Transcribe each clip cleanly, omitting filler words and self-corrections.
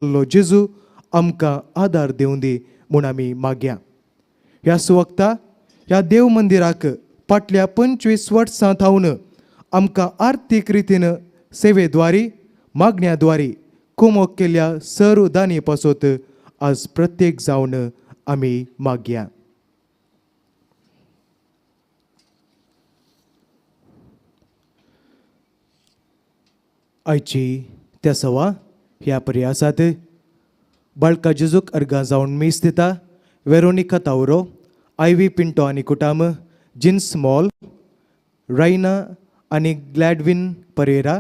सरलो जेजू आमकां आदार दिवं दी म्हूण आमी मागया. ह्या सुवक्ता ह्या देव मंदिराक फाटल्या 25 वर्सां थावन आमकां आर्थीक रितीन सेवेद्वारी मागण्या द्वारी कुमोक केल्ल्या सर दानी पासत आज प्रत्येक जावन आमी मागया. आयची त्या सवा ह्या पर्यासात बाळका जेजूक अर्गां जावन मीस दिता वेरोनिका तावरो, आयवी पिंटो आनी कुटाम, जिन्स मॉल, रायना आनी ग्लॅडविन परेरा,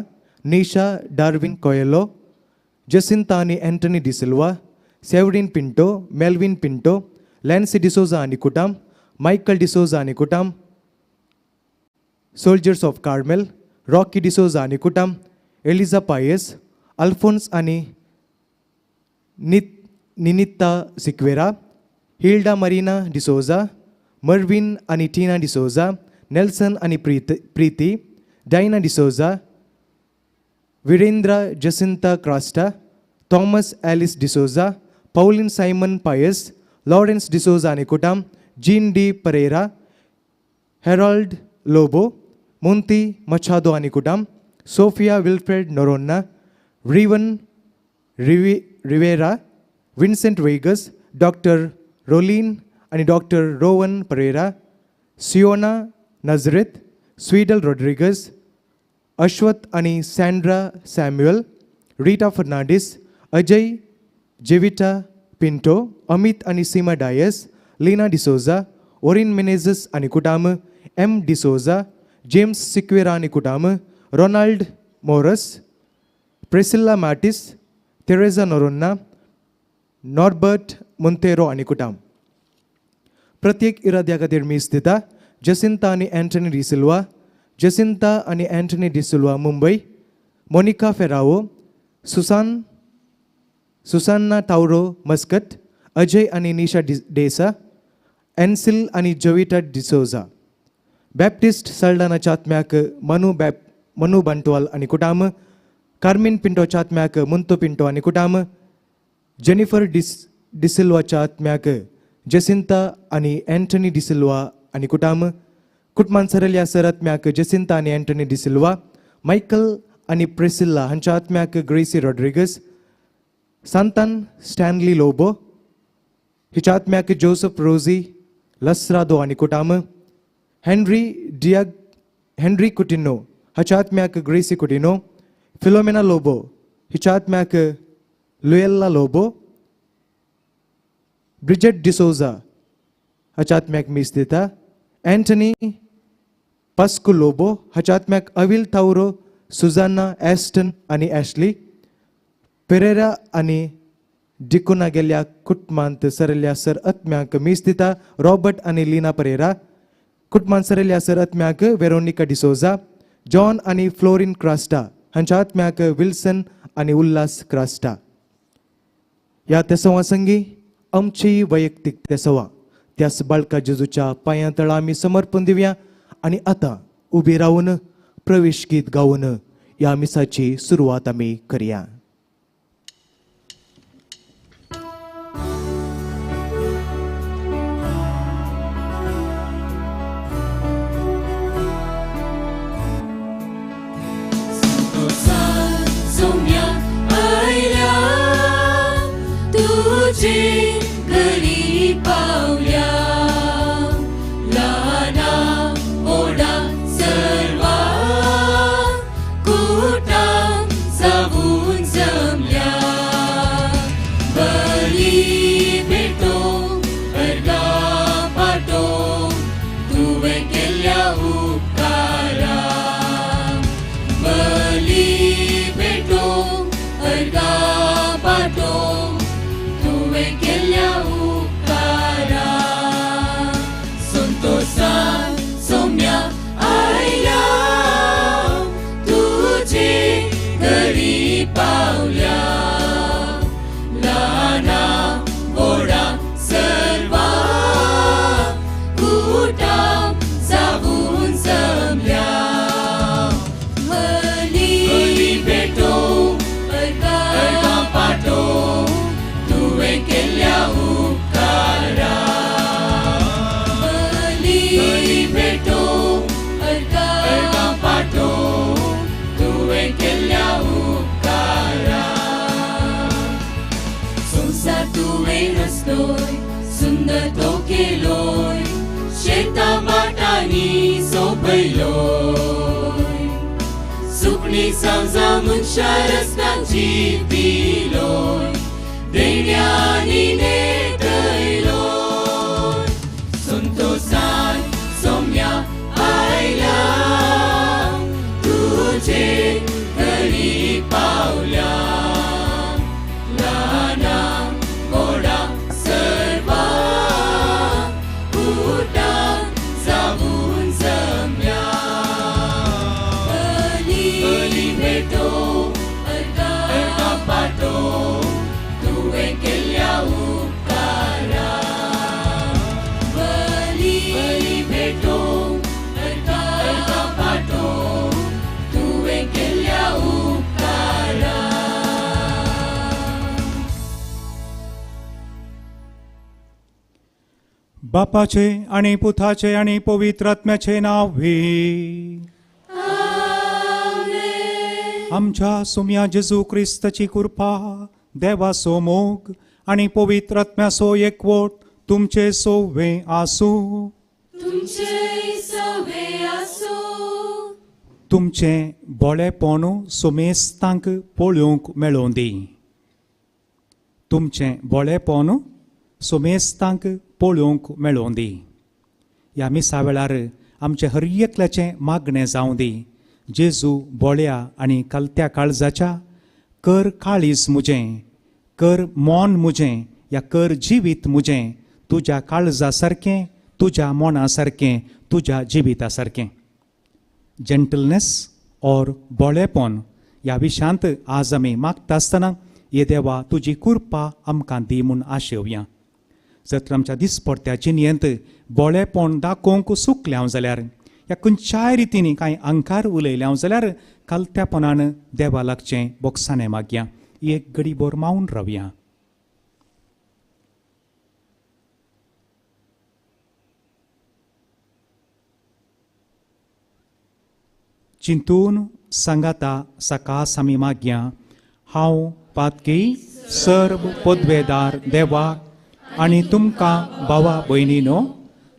निशा डार्विन कोयलो, जसिंता आनी एंटनी डिसिल्वा, सेवरीन पिंटो, मेल्विन पिंटो, लॅन्सी डिसोजा आनी कुटाम, मायकल डिसोजा आनी कुटाम, Soldiers of Carmel, Rocky D'Souza आनी कुटाम, एलिजा पायस, अल्फोन्स आनी निनित्ता सिक्वेरा, हिल्डा मरीना डिसोजा, मर्विन आनी टिना डिसोजा, नेल्सन आनी प्रीती, डायना डिसोजा, विरेंद्र जसिंता क्रास्टा, थॉमस एलिस डिसोजा, पौलिन सायमन पायस, लॉरेन्स डिसोजा आनी कुटाम, जीन डी परेरा, हेराल्ड लोबो, मोंती मछादो आनी कुटाम, सोफिया विल्फ्रेड नोरोन्ना, रिवन रिवेरा, विन्सेंट वेगस, डॉक्टर रोलीन आनी डॉक्टर रोवन परेरा, सियोना नजरेत, स्वीडल रॉड्रिगस, अश्वत आनी सँड्रा सॅम्युअल, रिटा फर्नांडीस, अजय जेविटा पिंटो, अमित आनी सीमा डायस, लीना डिसोजा, ओरिन मिनेझस आनी कुटाम, एम डिसोजा, जेम्स सिक्वेरा आनी कुटाम, रोनाल्ड मोरस, प्रेसिल्ला मार्टिस, तेरेझा नोरोन्ना, नॉर्बर्ट मोंतेरो आनी कुटाम. प्रत्येक इराद्या खातीर मीस दिता जसिंता आनी एंटनी डिसिल्वा, जसिंता आनी एंटनी डिसिल्वा मुंबय, मोनिका फेरावो, सुसान्ना टावरो मस्कट, अजय आनी निशा डेसा, एन्सिल आनी जोविटा डिसोजा. बॅप्टिस्ट सल्डानाच्या आत्म्याक मनु बंटवाल आनी कुटाम, कार्मीन पिंटोच्या आत्म्याक मुंतो पिंटो आनी कुटाम, जेनिफर डिसिल्वाच्या आत्म्याक जेसिंता आनी एंटनी डिसिल्वा आनी कुटाम, कुटमान सरल्या सर आत्म्याक जेसिंता आनी एंटनी डिसिल्वा, मायकल आनी प्रेसिल्ला हांच्या आत्म्याक ग्रेसी रॉड्रिगस, सांतान स्टॅनली लोबो हिच्या आत्म्याक जोसफ रोजी लसरादो आनी कुटाम, हेनरी डियाग हेनरी कुटिनो हाच्या आत्म्याक ग्रेसी कुटिनो, फिलोमेना लोबो हिच्या आत्म्याक लुएल्ला लोबो, ब्रिजेट डिसोजा हाच्या आत्म्याक मीस दिता एंटनी पास्कू लोबो हाच्या आत्म्याक अविल तावरो, सुजाना एस्टन आनी एशली पेरेरा आनी डिकुना गेल्ल्या कुटुंबांत सरल्या सर आत्म्याक मीस दिता रॉबर्ट आनी लिना परेरा. कुटुंबांत सरल्या सर आत्म्याक वेरोनिका डिसोजा, जॉन आनी फ्लोरीन क्रास्टा हांच्या आत्म्याक विल्सन आनी उल्हास क्रास्टा. ह्या तेसवां संगी आमची वैयक्तीक तेसवां त्याच बाळका जेजूच्या पांयां तळा आमी समर्पण दिवया आनी आतां उबी रावन प्रवेश गीत गावन ह्या मिसाची सुरवात आमी करया. सोम्या आयल्या तुझे घरी पावल्या, ल्हाना व्हडा सर्वा कुटां जावन जमल्या, बली भेटो अर्गां पाटो तुवें केल्ल्या उपकारा, बली भेटो अर्गां पाटो तुवें केल्ल्या उपकारा, संतोसान सोम्या आयल्या तुझे घरी पावल्या, ल्हाना व्हडा सर्वा कुटां जावन. सुंदर तो केलोय शेता भाटांनी सोबयलोय सुकणी सावजां मनशां रस्त्यांची दिलोय देण्यांनी नेटयलोय संतोसान सोम्या आयल्या तुजे घरी पावल्या ल्हाना व्हडा सर्वा कुटां जावन जम्या बली भेटो अर्घां पाटो तुवें केल्ल्या उपकारा बली भेटो अर्घां पाटो तुवें केल्ल्या उपकारा. बापाचे आणि पुताचे आणि पवित्र आत्म्याचे नाव वे. आमच्या सुम्या जेजू क्रिस्ताची कृपा, देवाचो मोग आणि पवित्र आत्म्याचो एकवट तुमचे सोवे आसूं. तुमचे सवे आसूं. तुमचें बोळेपण सुमेस्तांक पळोवंक मेळोवं दी. तुमचें बोळेपण सुमेस्तांक पळोवंक मेळोवं दी. ह्या मिसा वेळार आमचें हर एकल्याचें मागणें जावं दी. जेजू बोळ्या आनी कलत्या काळजाच्या कर काळीज म्हजें, कर मन म्हजें, या कर जिवीत म्हजें तुज्या काळजा सारकें, तुज्या मना सारकें, तुज्या जिविता सारकें. जेंटलनेस ऑर बोळेपण ह्या विशयांत आज आमी मागता आसतना ये देवा तुजी कृपा आमकां दी म्हूण आशेवया. जर तर आमच्या दिसपडत्या जिणेंत बोळेपण दाखोवंक चुकलें हांव जाल्यार या खंयच्याय रितीन कांय अंकार उलयलें हांव जाल्यार कालत्यापणान देवा लागचें बोगसाणें मागया. एक घडी भर मावन रावया. चिंतून सांगाता सकास आमी मागया. हांव पातकी सर्व पदवेदार देवाक आनी तुमकां भावा भयणीनो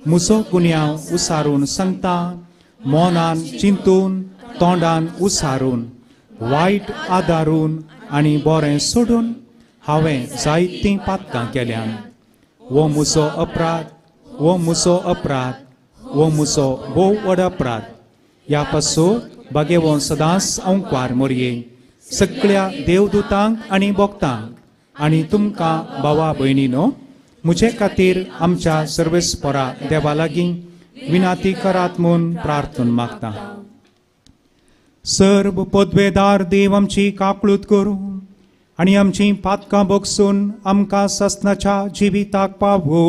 म्हजो गुन्यांव उसारून सांगता. मनान चिंतून, तोंडान उसारून, वायट आदारून आनी बरें सोडून हांवें जायतीं पातकां केल्यान. हो म्हजो अपराध, हो म्हजो अपराध, हो म्हजो भोव व्हड अपराध. ह्या पासून बागेवन सदांच अंकवार मोरये सगळ्या देवदूतांक आनी भक्तांक आनी तुमकां भावा भयणीनो म्हजे खातीर आमच्या सर्वेस्परा देवा लागीं विनाती करात म्हूण प्रार्थना मागता. सर्व पदवेदार देव आमची काकळूत करूं आनी आमची पातकां बगसून आमकां सासणाच्या जिविताक पावो.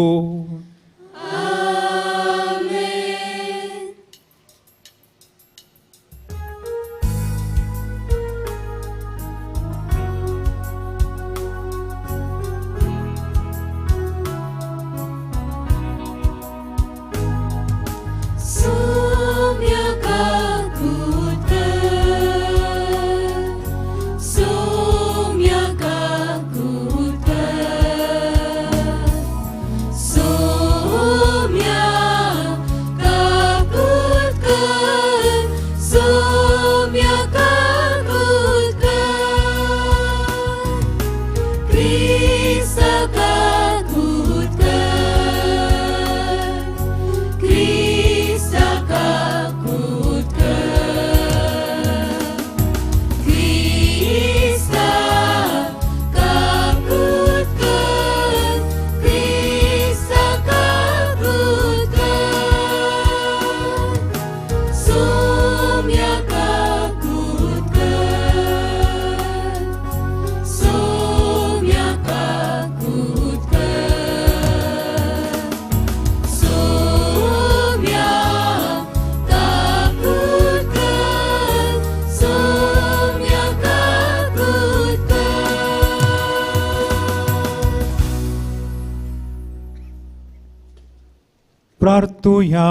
प्रार्थुया.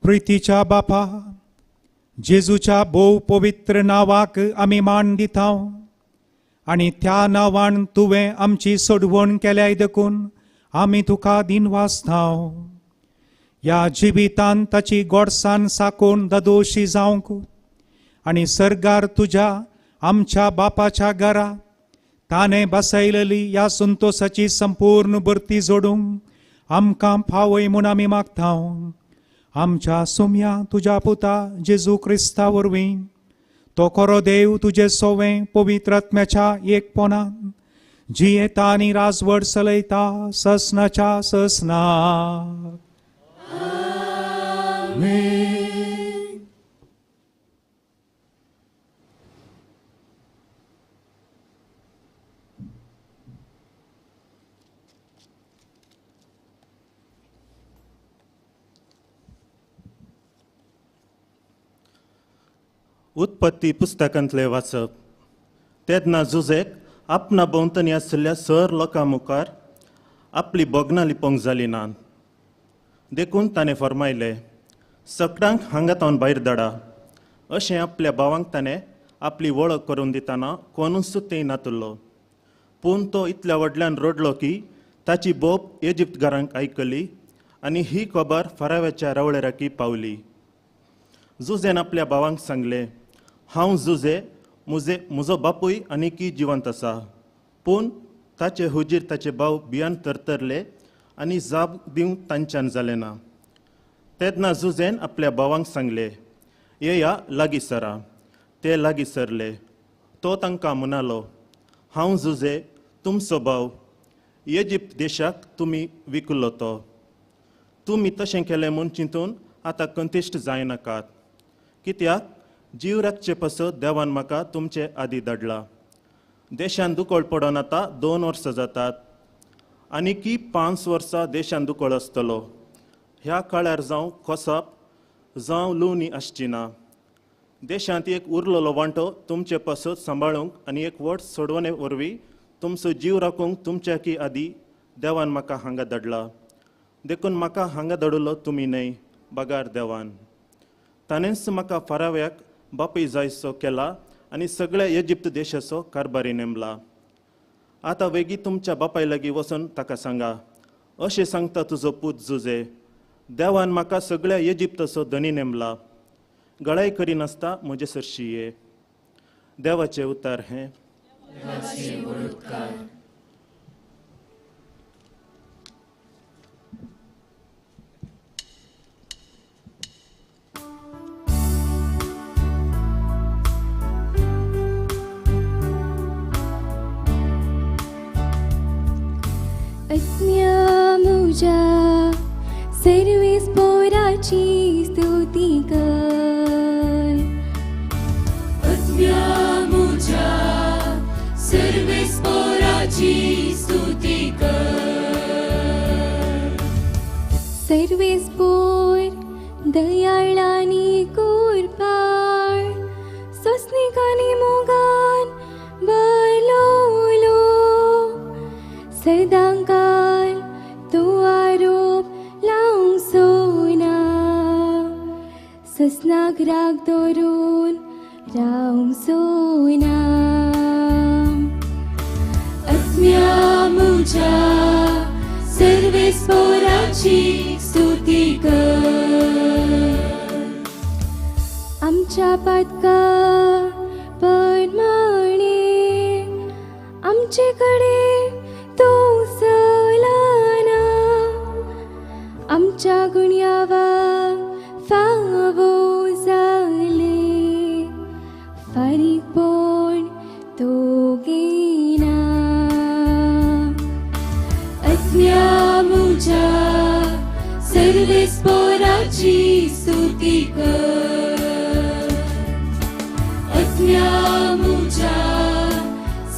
प्रितीच्या बापा, जेजूच्या भोव पवित्र नांवाक आमी मान दिता आनी त्या नांवान तुवें आमची सोडवण केल्याय देखून आमी तुका दिनवासता. ह्या जिवितान ताची गोडसान साकून ददोशी जावंक आनी सर्गार तुज्या आमच्या बापाच्या घरा ताणें बसयलेली ह्या संतोसाची संपूर्ण भरती जोडूंक आमकां फावय म्हूण आमी मागता. आमच्या सुम्या तुज्या पुता जेजू क्रिस्ता वरवीं तो खरो देव तुजे सोवें पवित्र आत्म्याच्या एकपणान जियेता आनी राजवट चलयता ससनाच्या ससना. उत्पत्ती पुस्तकांतलें वाचप. तेन्ना जुजेक आपणा भोंवतणी आशिल्ल्या सर लोकां मुखार आपली भोगणां लिपोवंक जाली ना, देखून ताणें फर्मायलें, सगळ्यांक हांगा तावन भायर धाडा. अशें आपल्या भावांक ताणें आपली वळख करून दितना कोणूच तें नातुल्लो. पूण तो इतल्या व्हडल्यान रडलो की ताची बोब इजिप्तगारांक आयकली आनी ही खबर फराव्याच्या रावळेराकी पावली. जुजेन आपल्या भावांक सांगलें, हांव जुजे, मुजे म्हजो बापूय आनीकी जिवंत आसा. पूण ताचे हुजीर ताचे भाव भियान तरतरले आनी जाप दिवंक तांच्यान जालें ना. तेन्ना जुजेन आपल्या भावांक सांगलें, येया लागीं सरा. ते लागीं सरले. तो तांकां म्हणालो, हांव जुजे, तुमचो भाव, इजिप्त देशाक तुमी विकलो तो. तुमी तशें केलें म्हूण चिंतून आतां कंतिश्ट जायनाकात, कित्याक जीव राखचे पासत देवान म्हाका तुमचे आदी धाडला. देशान दुकळ पडोन आतां 2 वर्सां जातात आनी की 5 वर्सां देशान दुकळ आसतलो. ह्या काळार जावं कोसप जावं लुवणी आसची ना. देशांत एक उरलेलो वांटो तुमचे पासत सांबाळूंक आनी एक व्हड सोडवणे वरवीं तुमचो जीव राखूंक तुमच्या की आदी देवान म्हाका हांगा धाडला. देखून म्हाका हांगा धाडलो तुमी न्हय, बगार देवान. ताणेंच म्हाका फाराव्याक बापूय जायसो केला आनी सगळ्या इजिप्त देशाचो कारभारी नेमला. आतां वेगीं तुमच्या बापाय लागीं वचून ताका सांगा, अशें सांगता तुजो पूत जुजे, देवान म्हाका सगळ्या इजिप्ताचो धनी नेमला. गळाय करिनासता म्हजे सरशी ये. देवाचें उतार हें. मुझा सर्वेस पोराची स्तुती कर. आत्म्या मुझा सर्वेस पोराची स्तुती कर. सर्वेस पोर दयाळानी कुरपाळ सोसनिकानी मोगान बलोलो सदांकाल तो आरोप लावंक सोना ससनाक राग दवरून रावंक सोना. आत्म्या मुझा सर्वेस पोराची स्तुती कर. आमच्या पातका परमाणे आमचे कडे तो सलाना आमच्या गुण्यावा फावो जाले फारीकपण तो घेना. आत्म्या मुझा सर्वेस पोराची स्तुती कर. आत्म्या मुझा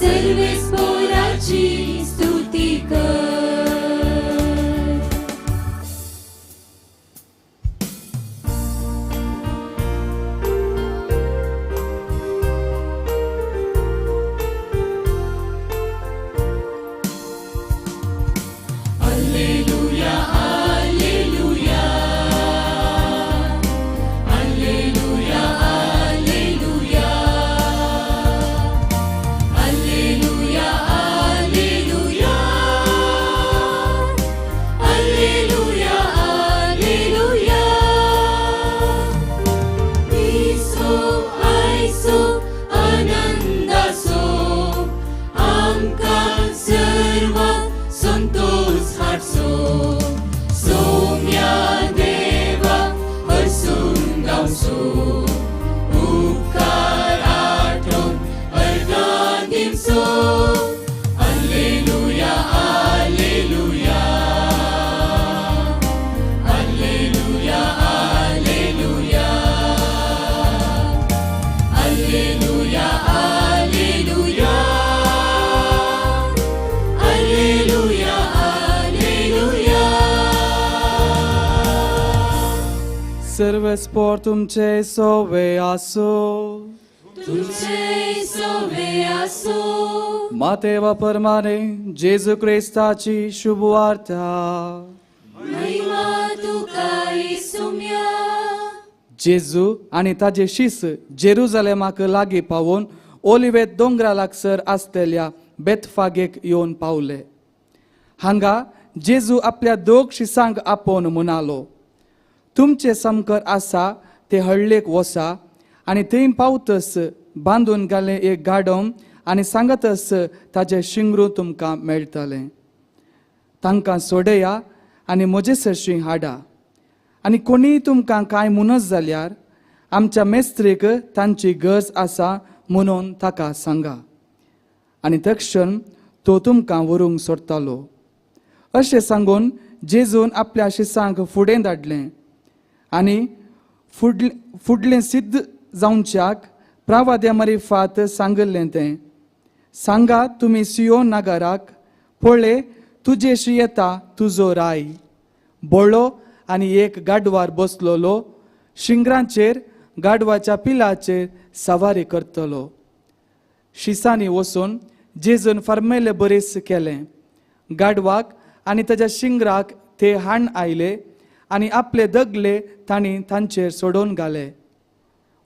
सर्वेस पोराची स्तुती कर. Alleluia, alleluia, alleluia. सर्वेस्पोर तुमचे सोवे आसो. तुमचे सोवे आसो. मातेवा परमाने जेजू क्रिस्ताची शुभवार्ता. महिमा तुका येसुम्या. जेजू आनी ताजे शीस जेरुजालेमाक लागीं पावोवन ओलिवेत दोंगरा लागसर आसलेल्या बेतफागेक येवन पावले. हांगा जेजू आपल्या दोग शिसांक आपोवन म्हणालो, तुमचे सामकार आसा ते हळ्ळेक वसा आनी थंय पावतस बांदून घालें एक गाडम आनी सांगतस ताजें शिंगरू तुमकां मेळटलें. तांकां सोडया आनी म्हजे सरशीं हाडा. आनी कोणीय तुमकां कांय म्हणत जाल्यार आमच्या मेस्त्रीक तांची गरज आसा म्हणून ताका सांगा. आनी तक्षण तो तुमकां व्हरूंक सोडटालो. अशें सांगून जेजून आपल्या शिसांक फुडें धाडलें आनी फुडलें सिद्ध जावच्याक प्रावाद्या मरिफात सांगिल्लें तें, सांगा तुमी सियोन नगराक, पळय तुजेशी येता तुजो राय, बोळो आनी एक गाडवार बसलोलो, शिंगरांचेर गाडवाच्या पिलाचेर सवारी करतलो. शिसांनी वचून जेजून फर्मेले बरेच केलें. गाडवाक आनी ताज्या शिंगराक ते हाण आयले आनी आपले दगले तांणी तांचेर सोडोवन घाले.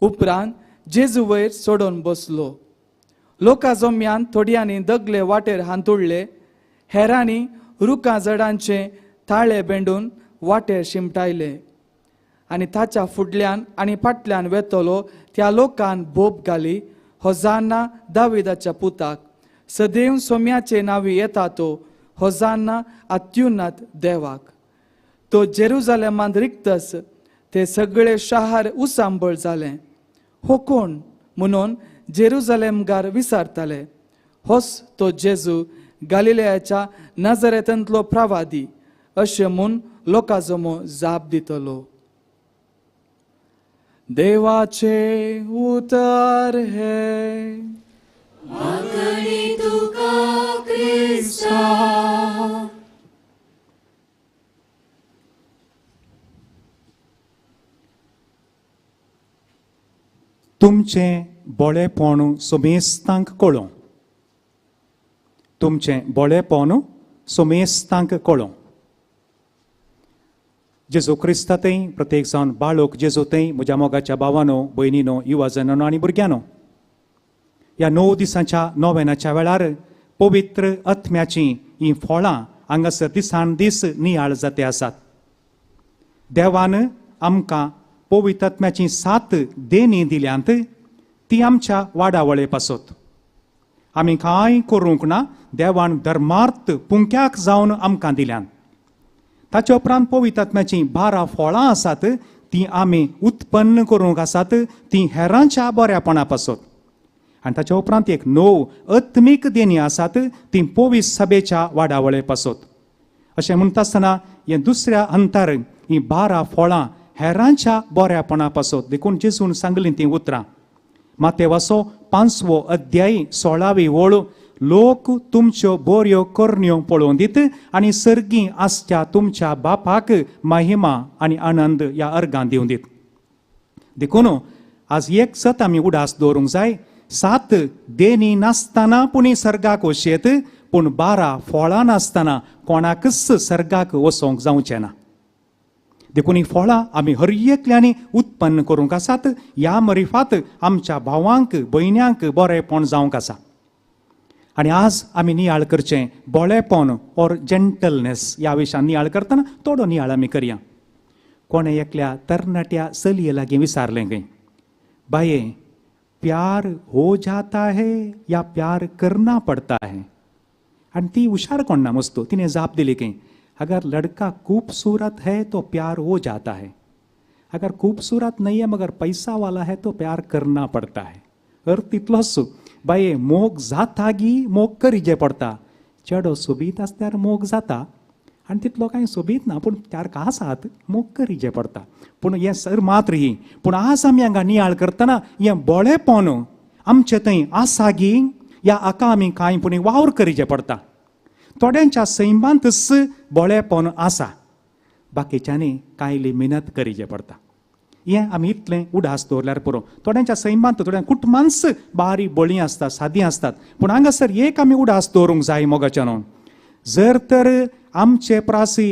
उपरांत जेजू वयर सोडोवन बसलो. लोका जम्यान थोड्यांनी दगले वाटेर हांतुडले, हेरांनी रुखां झाडांचे ताळे बेंडून वाटेर शिमटायले. आनी ताच्या फुडल्यान आनी फाटल्यान वेतलो त्या लोकान बोब घाली, होजान्ना दाविदाच्या पुताक, सदैव सोम्याचे नांवी येता तो, होजान्ना अत्युन्नत देवाक. तो जेरुजालेमांत रिक्तस ते सगळे शहर उसांबळ जालें. हो कोण म्हणून जेरुजालेमगार विचारताले. होच तो जेजू गालिलेयाच्या नजरेंतलो प्रवादी अशें म्हूण लोकां जमो जाप दितलो. देवाचे उतर हे. मागणी तुका क्रिस्ता. तुमचें बोळेपण सोमेस्तांक कळों. तुमचें बोळेपण सोमेस्तांक कळों. जेजू क्रिस्ता थंय प्रत्येक जावन बाळक जेजू थंय म्हज्या मोगाच्या भावानो, भयणीनो, युवाजनानो आनी भुरग्यांनो, ह्या 9 दिसांच्या नोवेनाच्या वेळार पवित्र आत्म्याचीं हीं फळां हांगासर दिसान दीस नियाळ जाते आसात. देवान आमकां पवित्र आत्म्याचीं 7 देणी दिल्यांत, ती आमच्या वाडावळे पासत. आमी कांय करूंक ना, देवान धर्मार्थ पुंक्याक जावन आमकां दिल्यान. ताचे उपरांत पवित्र आत्म्याचीं 12 फळां आसात, तीं आमी उत्पन्न करूंक आसात, तीं हेरांच्या बऱ्यापणा पासत. आनी ताच्या उपरांत एक 9 आत्मीक देणी आसात, तीं पवित्र सभेच्या वाडावळे पासत. अशें म्हणटा आसतना हे दुसऱ्या अंतार हीं 12 फळां हेरांच्या बऱ्यापणा पासत. देखून जेजून सांगलीं तीं उतरां. मातेवाचो 5वो अध्याय 16वी ओळ, लोक तुमच्यो बऱ्यो करण्यो पळोवन दीत आनी सर्गी आसच्या तुमच्या बापाक महिमा आनी आनंद ह्या अर्गां दिवन दीत. देखून आज एक सत आमी उडास दवरूंक जाय, 7 देणी नासतना पुणी सर्गाक वचयेत, पूण 12 फळां नासतना कोणाकच सर्गाक वचोंक जावचें ना. देखून ही फळां आमी हर एकल्यांनी उत्पन्न करूंक आसात. ह्या मरिफात आमच्या भावांक भयण्यांक बरेंपण जावंक आसा. आनी आज आमी नियाळ करचें बोळेपण ऑर जेंटलनेस ह्या विशयान नियाळ करतना थोडो नियाळ आमी करया. कोणें एकल्या तरणाट्या चलये लागीं विचारलें खंय, बाये प्यार हो जाता है या प्यार करना पडता है? आनी ती हुशार कोण ना मस्तू, तिणें जाप दिली खंय, अगर लड़का खूबसूरत है तो प्यार हो जाता है, अगर खूबसूरत नहीं है मगर पैसा वाला है तो प्यार करना पड़ता है. अर्थ तितलोच, बाये मोग जाता गी मोग करीजे पडता. चेडो सोबीत आसल्यार मोग जाता आनी तितलो कांय सोबीत ना, पूण चार आसात मोग करीजे पडता. पूण हें सर मात्र ही. पूण आज आमी हांगा नियाळ करतना हें बोळेपण आमचे थंय आसा गी ह्या हाका आमी कांय पूण वावर करीजे पडता. थोड्यांच्या सैमांतच बोळेपण आसा, बाकीच्यांनी कांयली मेहनत करीजे पडता. हें आमी इतलें उडास दवरल्यार पुरो. थोड्यांच्या सैमांत थोड्यां कुटुंबांच बारी बळीं आसतात, सादीं आसतात, पूण हांगासर एक आमी उडास दवरूंक जाय मोगाच्यानो. जर तर आमचे प्रासी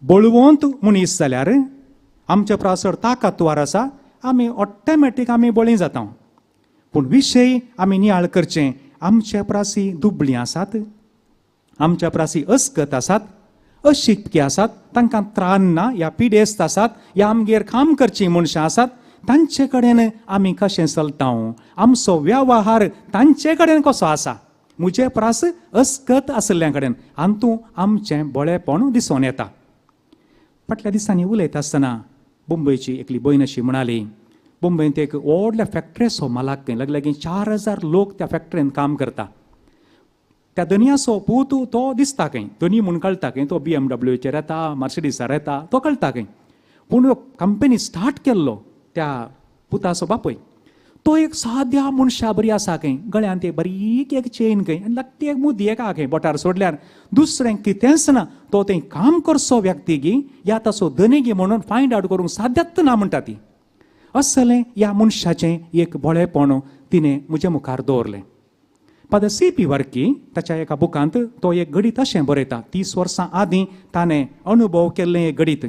बळवंत मनीस जाल्यार, आमचे प्रासर ताकतवार आसा, आमी ऑटोमॅटीक आमी बळी जाता. पूण विशय आमी नियाळ करचें, आमचे प्रासी दुबळीं आसात, आमच्या प्रासी अस्कत आसात, अशिकपी आसात, तांकां त्राण ना, ह्या पिडेस्त आसात, ह्या आमगेर काम करचीं मनशां आसात, तांचे कडेन आमी कशें चलता, आमचो वेव्हार तांचे कडेन कसो आसा, म्हजे प्रास अस्कत आशिल्ल्या कडेन हातूंत आमचें बळेपण दिसून येता. फाटल्या दिसांनी उलयता आसतना मुंबयची एकली भयण अशी म्हणाली, मुंबयंत एक व्हडल्या फॅक्टरीचो मालक खंय, लागीं लागीं 4000 लोक त्या फॅक्टरींत काम करता. त्या धनयाचो पूत तो दिसता खंय, धनी म्हूण कळटा खंय, तो BMW चेर येता, मर्सिडीसार येता, तो कळटा खंय. पूण कंपनी स्टार्ट केल्लो त्या पुताचो बापूय तो एक साद्या मनशा बरी आसा खंय, गळ्यांत एक बारीक एक चेन खंय आनी लागटी एक मुदी एक खंय बोटार सोडल्यार दुसरें कितेंच ना. तो थंय काम करचो व्यक्ती गी या ताचो धनी गी म्हणून फायंड आवट करूंक साद्यात ना म्हणटा ती. असलें ह्या मनशाचें एक बळेपण तिणें म्हजे मुखार दवरलें. Father C.P. Varkey ताच्या एका बुकांत तो एक घडीत अशें बरयता, 30 वर्सां आदीं ताणें अनुभव केल्लें एक घडीत.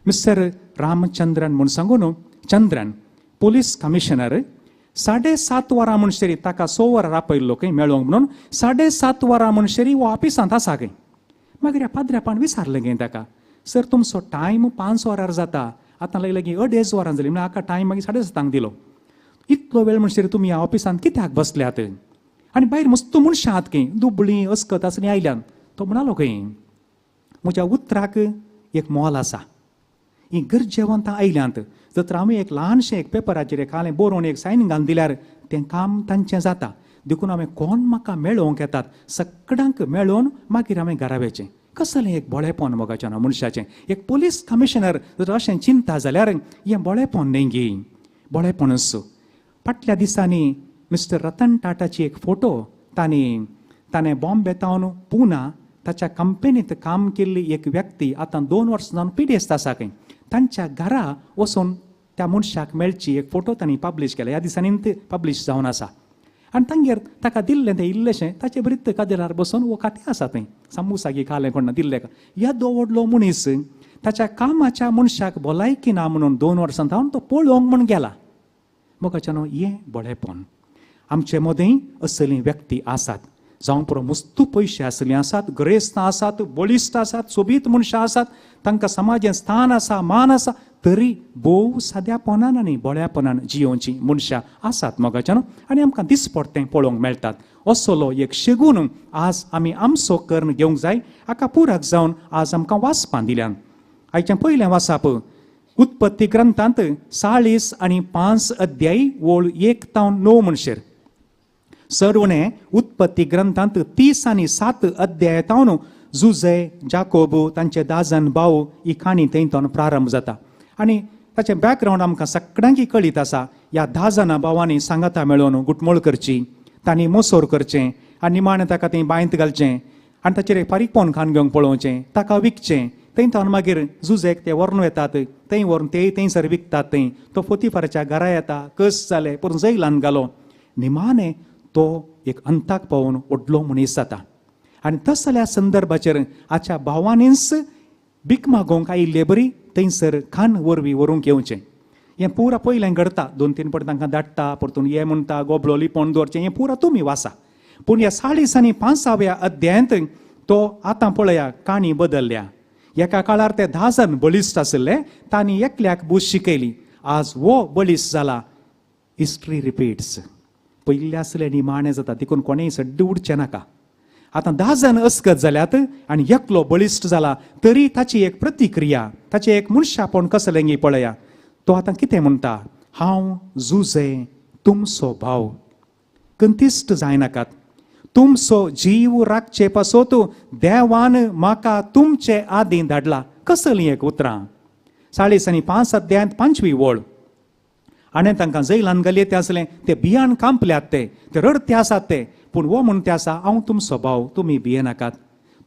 मिस्टर रामचंद्रन म्हूण सांगून चंद्रन पोलीस कमिशनर 7:30 वरां म्हणसरी ताका 6 वरां आपयल्लो खंय मेळोंक म्हणून, 7:30 वरां म्हणसरी हो ऑफिसांत आसा खंय. मागीर ह्या पाद्र्यापान विचारलें खंय ताका, सर तुमचो टायम 5 वरार जाता, आतां लागीं लागीं 2.5 वरां जालीं, म्हणल्यार हाका टायम मागीर 7:30 दिलो, इतलो वेळ म्हणसरी तुमी ह्या ऑफिसांत कित्याक बसल्यात आनी भायर मस्त मनशां आहात खंय, दुबळीं अस्कत आसलीं आयल्यान. तो म्हणालो खंय, म्हज्या उतराक एक मोल आसा, हीं गरजेवंतां आयल्यांत, जर तर हांवें एक ल्हानशें एक पेपराचेर एक हालें बरोवन एक सायन घालून दिल्यार तें काम तांचें जाता, देखून हांवें कोण म्हाका मेळोवंक येतात सगळ्यांक मेळोवन मागीर हांवें घरा वचें. कसलें एक बळेपण मोगाचें ना मनशाचें. एक पोलीस कमिशनर जर अशें चिंता जाल्यार हें बळेपण न्ही गी, बळेपणूच. फाटल्या दिसांनी मिस्टर रतन टाटाची एक फोटो तांणी ताणें बॉम्बे तावन पुना ताच्या कंपनीत काम केल्ली एक व्यक्ती आतां 2 वर्सां जावन पिडेस्त आसा खंय, तांच्या घरा वचून त्या मनशाक मेळची एक फोटो तांणी पब्लीश केला, ह्या दिसांनी पब्लीश जावन आसा. आनी तांगेर ताका दिल्लें तें इल्लेशें ताचे बरीत कदेलार बसून वो खातें आसा थंय सामोसा खालें कोण दिल्लें. येदो व्हडलो मनीस ताच्या कामाच्या मनशाक भलायकी ना म्हणून 2 वर्सां जावन तो पळोवंक म्हूण गेला. मोगाच्यानो हें बळेपण. आमचे मदीं असलीं व्यक्ती आसात, जावं पुरो मस्तू पयशे आसलीं आसात, गिरेस्तां आसात, बळिश्ट आसात, सोबीत मनशां आसात, तांकां समाजांत स्थान आसा, मान आसा, तरी भोव साद्यापणान आनी बळ्यापणान जियोवचीं मनशां आसात मोगाच्यानो. आनी आमकां दिसपडटें पळोवंक मेळटात. असलो एक शेगून आज आमी आमचो कर्ण घेवंक जाय. हाका पुरक जावन आज आमकां वाचपां दिल्यान. आयचें पयलें वाचप उत्पत्ती ग्रंथांत 40 आनी 5 अध्यायी ओळ 1 तावन 9 म्हणशेर. सर्वणे उत्पत्ती ग्रंथांत 30 आनी 7 अध्याय तावन जुजे जाकोब तांचे दाजन भाव ही काणी थंय तावन प्रारंभ जाता. आनी ताचें बॅकग्रावंड आमकां सगळ्यांकी कळीत आसा. ह्या 10 जाणां भावांनी सांगाता मेळोवन गुटमोळ करची, तांणी मोसोर करचें आनी निमाणें ताका थंय बांयत घालचें आनी ताचेर एक फारीकपण खावन घेवंक पळोवचें, ताका विकचें. थंय तावन मागीर जुजेक ते व्हरून येतात, थंय व्हरून ते थंयसर विकतात. थंय तो पोतीफाराच्या घरा येता, कस जाले पूण जैलान घालो. निमाणें तो एक अंताक पावून व्हडलो मनीस जाता. आनी तसल्या संदर्भाचेर आच्या भावांनीच भीक मागोवंक आयिल्ले बरी थंयसर खान वरवीं व्हरूंक येवचें. हें पुरा पयलें घडता, 2-3 पट तांकां धाडटा, परतून हे म्हणटा गोबलो लिपोवन दवरचें, हें पुरा तुमी वाचा. पूण ह्या 40 आनी 5व्या अध्यायांत तो आतां पळया काणी बदलल्या. एका काळार ते 10 जाण बळिश्ट आशिल्ले, तांणी एकल्याक बूस शिकयली, आज हो बळिश्ट जाला. History repeats. पयल्ले आसले निमाणें जाता, देखून कोणेय सड्ड उडचें नाका. आतां 10 जाण अस्कत जाल्यात आनी एकलो बळिश्ट जाला, तरी ताची एक प्रतिक्रिया, ताचें एक मनशापण कसलें गी पळया. तो आतां कितें म्हणटा, हांव जुजे तुमचो भाव, कंतिश्ट जायनाकात, तुमचो जीव राखचे पासत देवान म्हाका तुमचे आदीं धाडला. कसलीं एक उतरां. 40 आनी 5 अध्यायांत 5वी ओळ. आनी तांकां जैलान घालये ते आसलें, ते भियान कांपल्यात, ते रडते आसात ते, पूण हो म्हणते आसा हांव तुमचो भाव, तुमी भियेनाकात,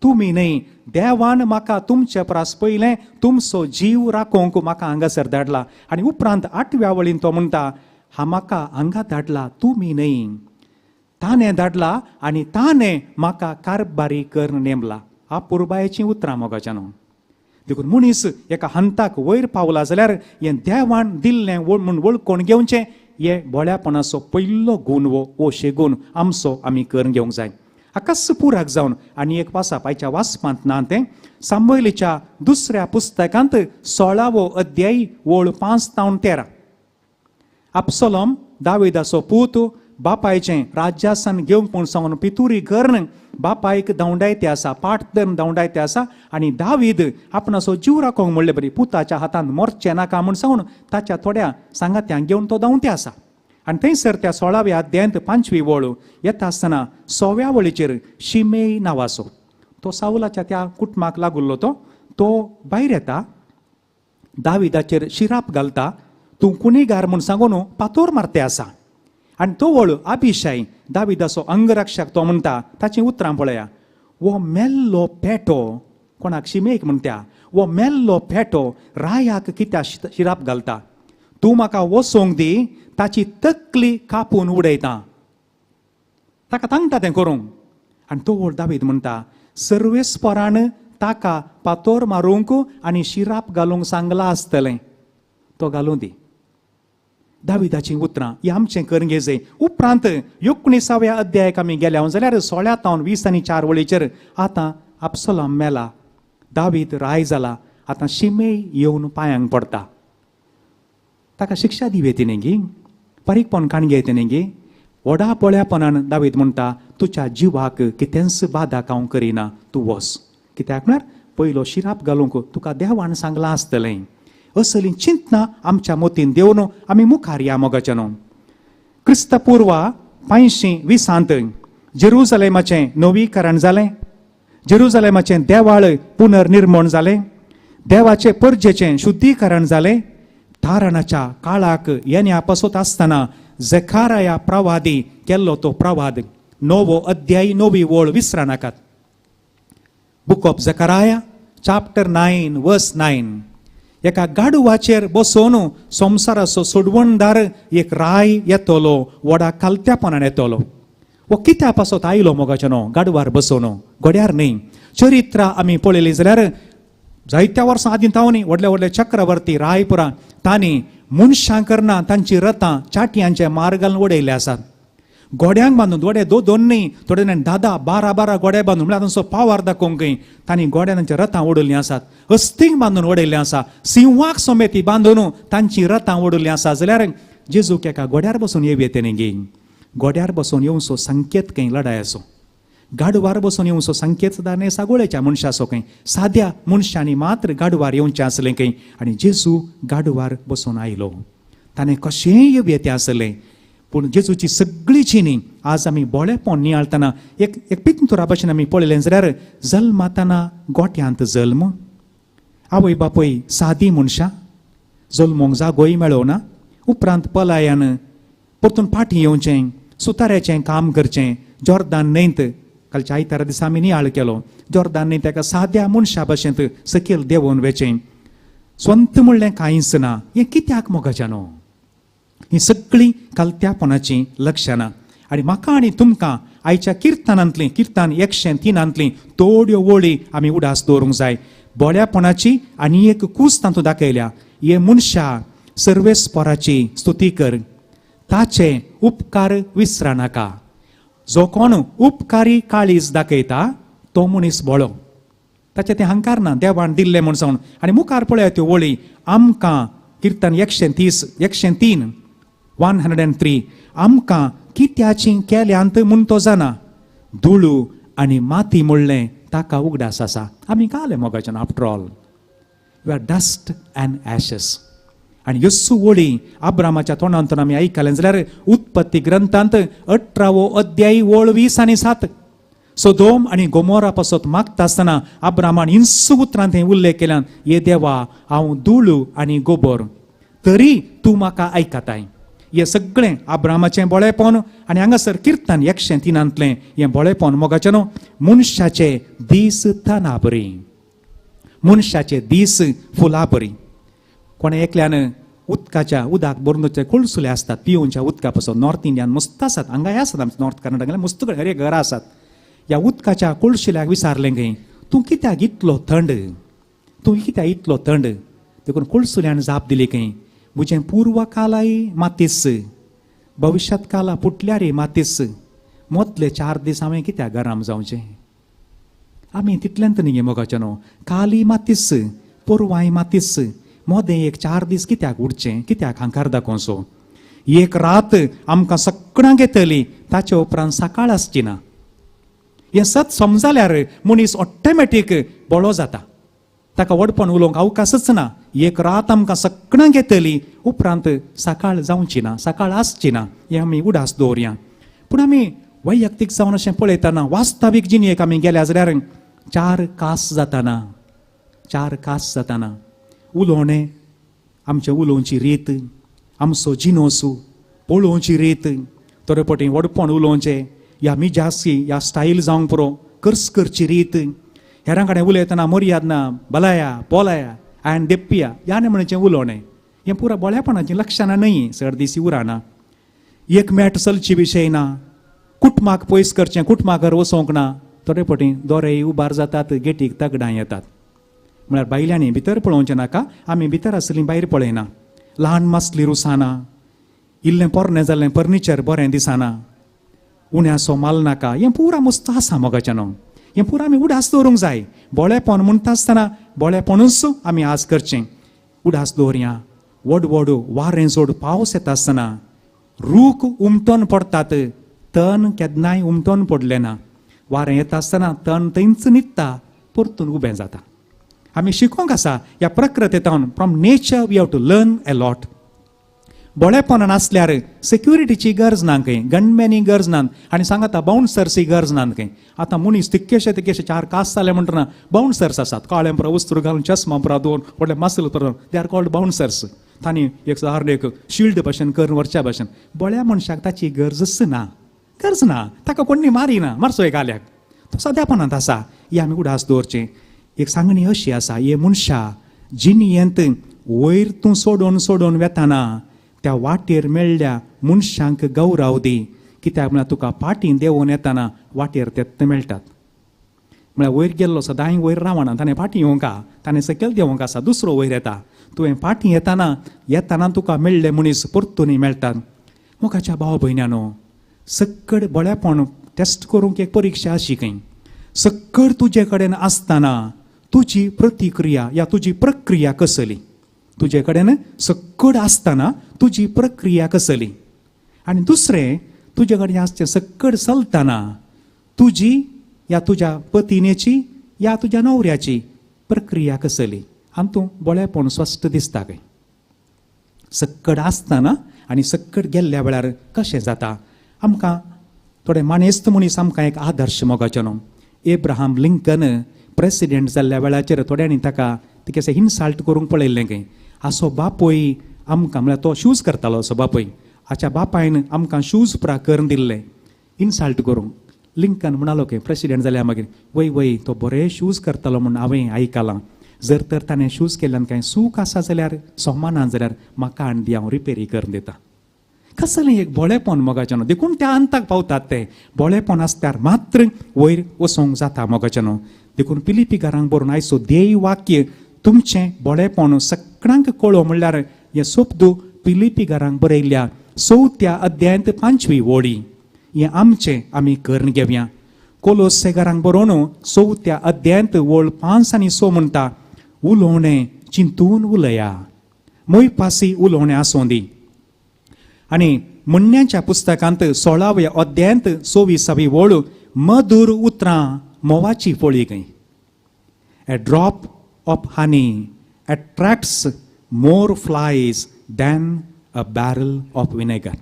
तुमी न्हय, देवान म्हाका तुमचे परस पयलें तुमचो जीव राखोवंक म्हाका हांगासर धाडला. आनी उपरांत आठव्या वळीन तो म्हणटा, हा म्हाका हांगा धाडला तुमी न्हय, ताणें धाडला आनी ताणें म्हाका कारभारी करून नेमला. अपुरबायेचीं उतरां मोगाच्यानो. देखून मनीस एका हंताक वयर पावला जाल्यार हें देवान दिल्लें म्हूण वळखून घेवचें हे भोळ्यापणाचो पयलो गूण वो शेगूण आमचो आमी करून घेवंक जाय. हाकाच पुराक जावन आनी एक वाचप आयच्या वाचपांत ना तें सामवेलीच्या दुसऱ्या पुस्तकांत 16वो अध्याय ओळ 5 तावन 13. अब्सलोम दाविदाचो पूत बापायचें राज्यासन घेवंक म्हूण सांगून पितुरी करून बापायक धांवडायते आसा, पाट धरून धांवडायते आसा. आनी दावीद आपणाचो जीव राखोवंक म्हणले बरी पुताच्या हातांत मरचें नाका म्हूण सांगून ताच्या थोड्या सांगात्यांक घेवन तो धांवते आसा. आनी थंयसर त्या 16व्या अध्यायांत 5वी वळ येता आसतना 6व्या वळीचेर शिमेय नांवाचो तो सावलाच्या त्या कुटुंबाक लागुल्लो तो भायर येता, दाविदाचेर शिराप घालता, तूं कुनीगार म्हूण सांगून पातोर मारते आसा. आनी तो वळ अभिशाय दाविदाचो अंगरक्षक तो म्हणटा, ताचीं उतरां पळया, वो मेल्लो पेटो, कोणाक शिमेक म्हणटा, वो मेल्लो पेटो रायाक कित्याक शिराप घालता, तूं म्हाका वचोंक दी, ताची तकली कापून उडयता, ताका सांगता तें करूंक. आनी तो वळ दावीद म्हणटा, सर्वेस्परान ताका पातोर मारूंक आनी शिराप घालूंक सांगलां आसतलें, तो घालूं दी. दाविदाचीं उतरां ही आमचें करून घेवचें. उपरांत 19व्या अध्यायाक आमी गेल्या जाल्यार 16 तावन 20 आनी 4 वळीचेर आतां अब्सलोम मेला, दावीद राय जाला, आतां शिमेय येवन पांयांक पडटा. ताका शिक्षा दिवये तिणें गी, बारीकपण काण घेय तिणें गी. व्हडा पोळ्यापणान दावीद म्हणटा, तुज्या जिवाक कितेंच बादाक हांव करिना, तूं वच. कित्याक म्हळ्यार पयलो शिराप घालूंक तुका देवान सांगलां आसतलें. असलीं चिंतना आमच्या मतीन देवन आमी मुखार या मोगाच्यानो. क्रिस्तपूर्वा 520 जेरुजलेमाचें नवीकरण जालें, जेरुजलेमाचें देवाळ पुनर्निर्मण जालें, देवाचे परजेचें शुद्धीकरण जालें. तारणाच्या काळाक येण्या पासत आसतना जखाराया प्रवादी केल्लो तो प्रवाद, 9वो अध्याय 9वी वळ विसरा नाकात. Book of Zechariah chapter 9 verse 9. एका गाडवाचेर बसोवन संवसाराचो सोडवणदार एक राय येतलो, व्हडा कालत्यापणान येतलो. वो कित्या पासत आयलो मोगाच्यानो गाडवार बसोवन, घोड्यार न्हय. चरित्रां आमी पळयली जाल्यार जायत्या वर्सां आदीं तावनी व्हडले व्हडले चक्रवर्ती रायपुरां तांणी मनशां करना तांची रथां चाटयांचे मार घालून उडयल्ले आसात. घोड्यांक बांदून, थोडे 2 2 न्हय, थोडे 10 10 12 12 घोडे बांदून, म्हळ्यार तांचो पावर दाखोवंक तांणी घोड्या तांच्या रथां उडयल्लीं आसात, हस्तींक बांदून उडयल्लें आसा, सिंवाक समेती बांदून तांची रथां उडयल्लीं आसा. जाल्यार जेजूक एका घोड्यार बसून येवये तेणें गी, घोड्यार बसून येवचो संकेत खंय लडायचो, गाडवार बसून येवचो संकेत सुद्दां न्हय सागोळेच्या मनशाचो खंय, साद्या मनशांनी मात्र गाडवार येवचें आसलें खंय. आनी जेजू गाडवार बसून आयलो, ताणें कशेंय येवये तें आसलें. पूण जेजूची सगळी जिणी आज आमी बोळेपण नियाळतना एक एक पिंतुरा भशेन आमी पळयलें जाल्यार जल्मातना गोट्यांत जल्म, आवय बापूय सादी मनशां, जल्मोंक जागोय मेळोना, उपरांत पलायन, परतून फाटीं येवचें, सुताऱ्याचें काम करचें. जॉर्दान न्हंयत कालच्या आयतारा दिसा आमी नियाळ केलो, जॉर्दान न्हंयत एका साद्या मनशा भशेंत सकयल देंवोन वेचें, स्वंत म्हणलें कांयच ना. हें कित्याक मोगाच्यानो? ही सगळीं कालत्यापणाचीं लक्षणां. आनी म्हाका आनी तुमकां आयच्या किर्तनांतलीं, किर्तन 103 थोड्यो वळी आमी उडास दवरूंक जाय. बोळ्यापणाची आनी एक कूस तातूंत दाखयल्या, हे मनशा सर्वेस्पराची स्तुती कर, ताचे उपकार विसरा नाका. जो कोण उपकारी काळीज दाखयता तो मनीस बोळो, ताचें तें हंकार ना, देवान दिल्लें म्हूण सांगून. आनी मुखार पळया त्यो वळी आमकां, किर्तन 130 103 103, आमकां कित्याची केल्यांत म्हूण तो जाणा, धुळू आनी माती म्हणलें ताका उगडास आसा. आमी काले मोगाच्यान, after all we are dust and ashes. आनी येसू वळी अब्रामाच्या तोंडांतून आमी आयकलें जाल्यार उत्पत्ती ग्रंथांत 18वो अध्याय ओळ 20 आनी 7, सोदोम आनी गोमोरा पासत मागता आसतना अब्रामान हिंसू उतरांत हें उल्लेख केल्यान, ये देवा हांव धुळू आनी गोबोर, तरी तूं म्हाका आयकताय. हें सगळें आब्रामाचें बोळेपण आनी हांगासर किर्तन 103 हें बोळेपण मोगाचें न्हू. मनशाचे दीस तना बरी, मनशाचे दीस फुलां बरी. कोणें एकल्यान उदकाच्या उदक भरून दवरचे कोळसुले आसतात पिवच्या उदका पासून, नॉर्थ इंडियान मस्त आसात, हांगाय आसात, आमच्या नॉर्थ कर्नाटकांत मस्त हर घरां आसात. ह्या उदकाच्या कोळशिल्याक विचारलें खंय, तूं कित्याक इतलो थंड, तूं कित्याक इतलो थंड? देखून कोळसुल्यान जाप दिली खंय, म्हजें पूर्वकालाय मातीस, भविश्यात काला पुटल्यारय मातीस, मोतले 4 दीस हांवें कित्याक गरम जावचें? आमी तितल्यान न्ही गे मोगाचें न्हू, काली मातीस, पोरवाय मातीस, मोदें एक 4 दीस कित्याक उडचें, कित्याक हांकार दाखोवचो? एक रात आमकां सगळ्यांक येतली, ताचे उपरांत सकाळ आसची ना. हें सत समजाल्यार मनीस ऑटोमॅटीक बळो जाता, ताका व्हडपण उलोवंक अवकाशच ना. एक रात आमकां सगळ्यांक येतली, उपरांत सकाळ जावची ना, सकाळ आसची ना, हें आमी उडास दवरया. पूण आमी वैयक्तीक जावन अशें पळयतना वास्तवीक जिणेक आमी गेल्या जाल्यार 4 कास जाताना, 4 कास जाताना उलोवणें, आमचें उलोवची रीत, आमचो जिनोसू पळोवची रीत, थोडे पटी व्हडपण उलोवचें, ह्या मिजासी ह्या स्टायल जावंक पुरो, कर्स करची रीत, हेरां कडेन उलयतना मर्याद ना, बलाया पोलाया आयन देप्पिया ह्या म्हणचें उलोवणें, हें पुरा बोळेपणाचीं लक्षणां न्हय, चड दीस उराना. एक मेट चलची विशय ना, कुटुंबाक पयस करचें, कुटुंबाक वचोंक ना. थोडे पटी दोरे उबार जातात, गेटीक तगडां येतात, म्हळ्यार बायल्यांनी भितर पळोवचें नाका, आमी भितर आसलीं भायर पळयना. ल्हान मासली रुसाना, इल्लें पोरणें जाल्लें फर्निचर बरें दिसना, उण्यासो माल नाका, हें पुरा मस्त आसा मोगाचें न्हू. हें पुरा आमी उडास दवरूंक जाय. बोळेपण म्हणटा आसतना बोळेपणूच आमी आज करचें, उडास दवरया. व्हड व्हड वारें जोड पावस येता आसतना रूख उमटोन पडटात, तण केन्नाय उमटोन पडलें ना. वारें येता आसतना तण थंयच न्हिदता, परतून उबें जाता. आमी शिकोंक आसा ह्या प्रकृतींतल्यान, from nature we have to learn a lot. बोळेपणान आसल्यार सेक्युरिटीची गरज ना खंय, गनमॅनी गरज ना, आनी सांगाता बाउन्सर्सी गरज ना खंय. आतां मनीस तितकेशे तितकेशे 4 कास जाले म्हणटना बाउन्सर्स आसात, काळें पुरा वस्त्र घालून, चश्मा पुरा दोन व्हडले मासल पुरा, they are called bouncers. तांणी एक सारकें एक शिल्ड भाशेन करून व्हरच्या भाशेन. बळ्या मनशाक ताची गरजच ना, गरज ना, ताका कोणी मारिना, मारचो एक आल्याक, तो साद्यापणांत आसा. ही आमी उडास दवरचें. एक सांगणी अशी आसा, हे मनशा जिणयेंत वयर तूं सोडोवन सोडोवन वेताना त्या वाटेर मेळ्ळ्या मनशांक गौराव दी, कित्याक म्हळ्यार तुका पाटी देंवोवन येताना वाटेर ते मेळटात. म्हळ्यार वयर गेल्लो सदांय वयर रावना, ताणें फाटीं येवंक, ताणें सकयल देंवंक आसा, दुसरो वयर येता. तुवें फाटीं येताना येताना तुका मेळ्ळे मनीस परतूनय मेळटात. मोगाच्या भाव भयण्यानो, सक्कड बळेपण टेस्ट करूंक एक परिक्षा अशी खंय, सक्कड तुजे कडेन आसतना तुजी प्रतिक्रिया या तुजी प्रक्रिया कसली, तुजे कडेन सक्कड आसतना तुजी प्रक्रिया कसली, आनी दुसरें तुजे कडेन आसचें सक्कड चलतना तुजी या तुज्या पतिनेची या तुज्या न्हवऱ्याची प्रक्रिया कसली, आनी तूं बळेपण स्वस्थ दिसता खंय. सक्कड आसतना आनी सक्कड गेल्ल्या वेळार कशें जाता. आमकां थोडे मानेस्त मनीस आमकां एक आदर्श मोगाचो न्हू. एब्राहम लिंकन प्रेसिडेंट जाल्ल्या वेळाचेर थोड्यांनी ताका तिकेसे इन्सल्ट करूंक पळयल्लें खंय. आसो बापूय आमकां, म्हळ्यार तो शूज करतालो असो बापूय, हाच्या बापायन आमकां शूज पुरा करून दिल्ले इन्सल्ट करूंक. लिंकन म्हणालो खंय प्रेसिडेंट जाल्या मागीर, वय वय तो बरे शूज करतालो म्हूण हांवें आयकलां, जर तर ताणें शूज केल्ल्यान कांय सूख आसा जाल्यार सोमाना जाल्यार म्हाका आनी दी, हांव रिपेरी करून दिता. कसलें एक बोळेपण मोगाचें न्हू. देखून त्या अंताक पावतात ते. बोळेपण आसल्यार मात्र वयर वचोंक जाता मोगाचें न्हू. देखून पिलिपी घरांक बरोवन आयचो ध्येय वाक्य तुमचें बोळेपण सगळ्यांक कळो म्हणल्यार हें शब्द पिलिपी घरांक बरयल्ल्या 4 अध्यायांत 5वी ओळी, हें आमचें आमी करून घेवया. कोलोसे घरांक बरोवन 4 अध्यायांत ओळ 5 आनी 6 म्हणटा, उलोवणें चिंतून उलया, मोयपासी उलोवणें आसूं दी. आनी म्हणण्याच्या पुस्तकांत 16व्या अध्यायांत 24वी ओळ, मधूर उतरां म्होंवाची पोळी खंय. A drop of honey attracts more flies than a barrel of vinegar.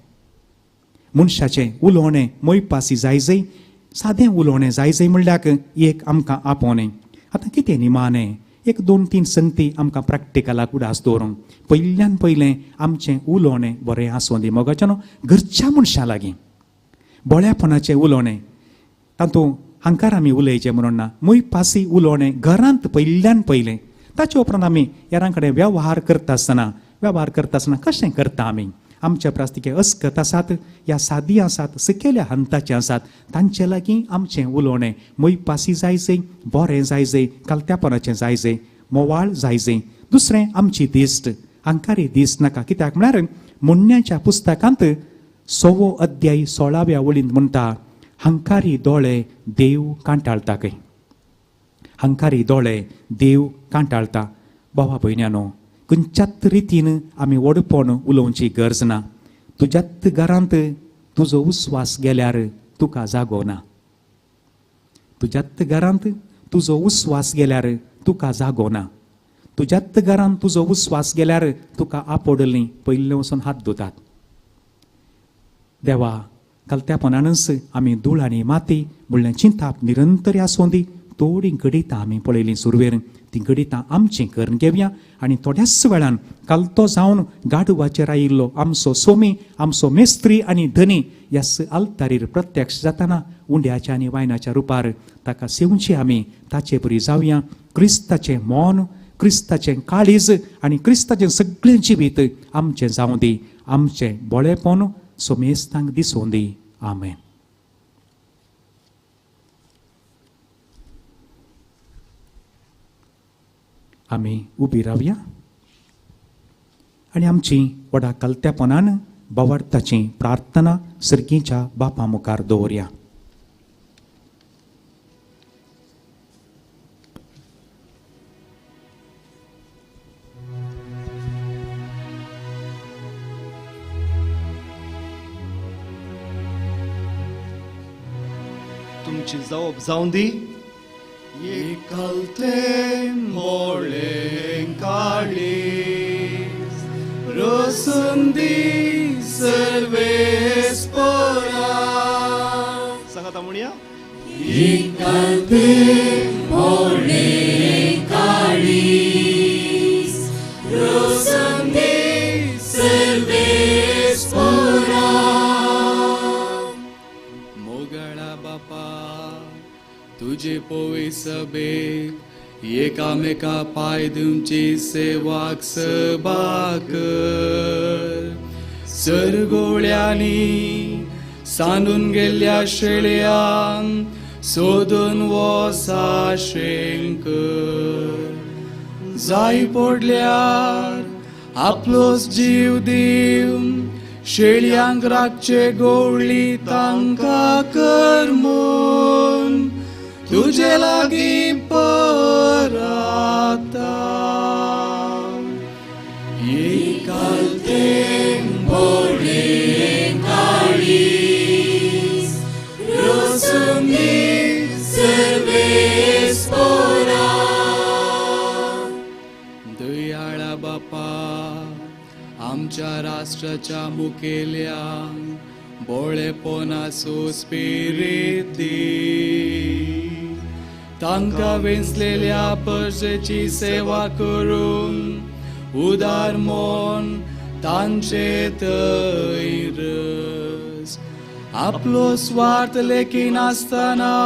मनशाचें उलोवणें मोयपासी जाय जय, सादें उलोवणें जाय जय म्हणल्यार एक आमकां आपोवणें. आतां कितें निमाणें एक दोन तीन संगती आमकां प्रॅक्टिकलाक उडास दवरूंक. पयल्यान पयलें आमचें उलोवणें बरें आसूं दी मोगाच्यानो घरच्या मनशां लागीं, बोळ्यापणाचें उलोवणें, तातूंत हांकार आमी उलयचें म्हणून ना, मुय पासी उलोवणें घरांत पयल्यान पयलें. ताचे उपरांत आमी हेरां कडेन वेव्हार करता आसतना कशें करता आमी? आमच्या प्रास्तिके अस्कत आसात या सादी आसात, सकयल्या हंताचे आसात, तांचे लागीं आमचें उलोवणें मुय पासी जायजे, बरें जायजे, कालत्यापणाचें जायजे, मोवाळ जायजे. दुसरें आमची दिश्ट, हांकारी दिश्ट नाका. कित्याक म्हळ्यार मुण्ण्याच्या पुस्तकांत 6वो अध्याय 16व्या वळींत म्हणटा, हंकारी दोळे देव कांटाळटा खंय, हंकारी दोळे देव कांटाळटा. बाबा भयण्यानो, खंयच्याच रितीन आमी व्हडपण उलोवची गरज ना. तुज्याच घरांत तुजो उस्वास गेल्यार तुका जागो ना, तुज्याच घरांत तुजो उस्वास गेल्यार तुका जागो ना, तुज्याच घरांत तुजो उस्वास गेल्यार तुका आपोडली पयलें वचून हात धुतात. देवा, कालत्यापणानच आमी धूळ आनी माती म्हणल्यार चिंताप निरंतर आसूं दी. थोडीं घडितां आमी पळयलीं सुरवेर, तीं घडितां आमचीं करून घेवया आनी थोड्याच वेळान कालतो जावन गाडवाचेर आयिल्लो आमचो सोमी, आमचो मेस्त्री आनी धनी ह्याच आल्तारीर प्रत्यक्ष जातना उंड्याच्या आनी वायनाच्या रुपार ताका सेवची आमी ताचे बरी जावया. क्रिस्ताचें मन, क्रिस्ताचें काळीज आनी क्रिस्ताचें सगळें जिवीत आमचें जावं दी. आमचें बोळेपण सोमेस्तांक दिसूं दी. आमेन. आमी उबी रावया आनी आमची व्हडा कलत्यापणान बोवार्थाची प्रार्थना सर्गीच्या बापा मुखार दवरया. तुमची जबाब जावं दी. एकालते मोळे काळीज रोसंदी सर्वेस्पोरा. सांगाता म्हणया. एकालते मोळे काळीज रोसंदी सर्वेस्पोरा. मोगळा बापा, तुझे पोवी सभेक एकामेका पाय दिवची सेवाक सभा कर. सरगोळ्यांनी सांडून गेल्ल्या शेळयांक सोदून वसाशें कर. जाय पडल्यार आपलोच जीव दिवन शेळयांक राखचे गोवळी तांकां कर म्हूण तुझे लागीं पराता. एकालते मोळे काळीज रोसंदी सर्वेस्पोरा. दयाळा बापा, आमच्या राष्ट्राच्या मुखेल्यांक बोळेपणाचो स्पिरीत दी. तांकां वेंचलेल्या परजेची सेवा करून उदार मन तांचे थंय रस. आपलो स्वार्थ लेखिनासतना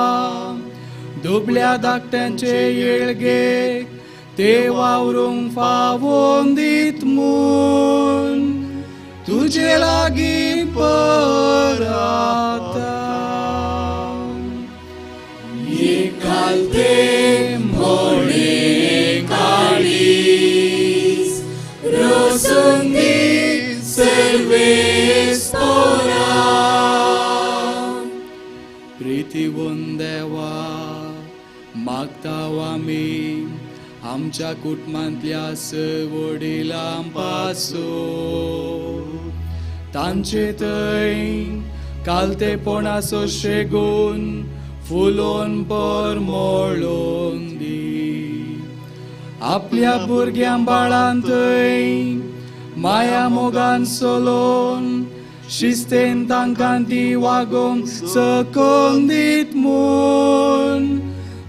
दुबल्या धाकट्यांचे येळगेक ते वावरूंक फावोन दीत म्हूण तुजे लागीं पराता. एकालते मोळे काळीज रोसंदी सर्वेस्पोरा. प्रितीवन देवा, मागता आमी आमच्या कुटुंबांतल्या वडिलां पासून तांचे थंय कालतेपणाचो शेगून फुलोन परमळोन दी. आपल्या भुरग्यां बाळान थंय माया मोगान सोलोन शिस्तेन तांकां ती वागोवंक सकोन दीत म्हूण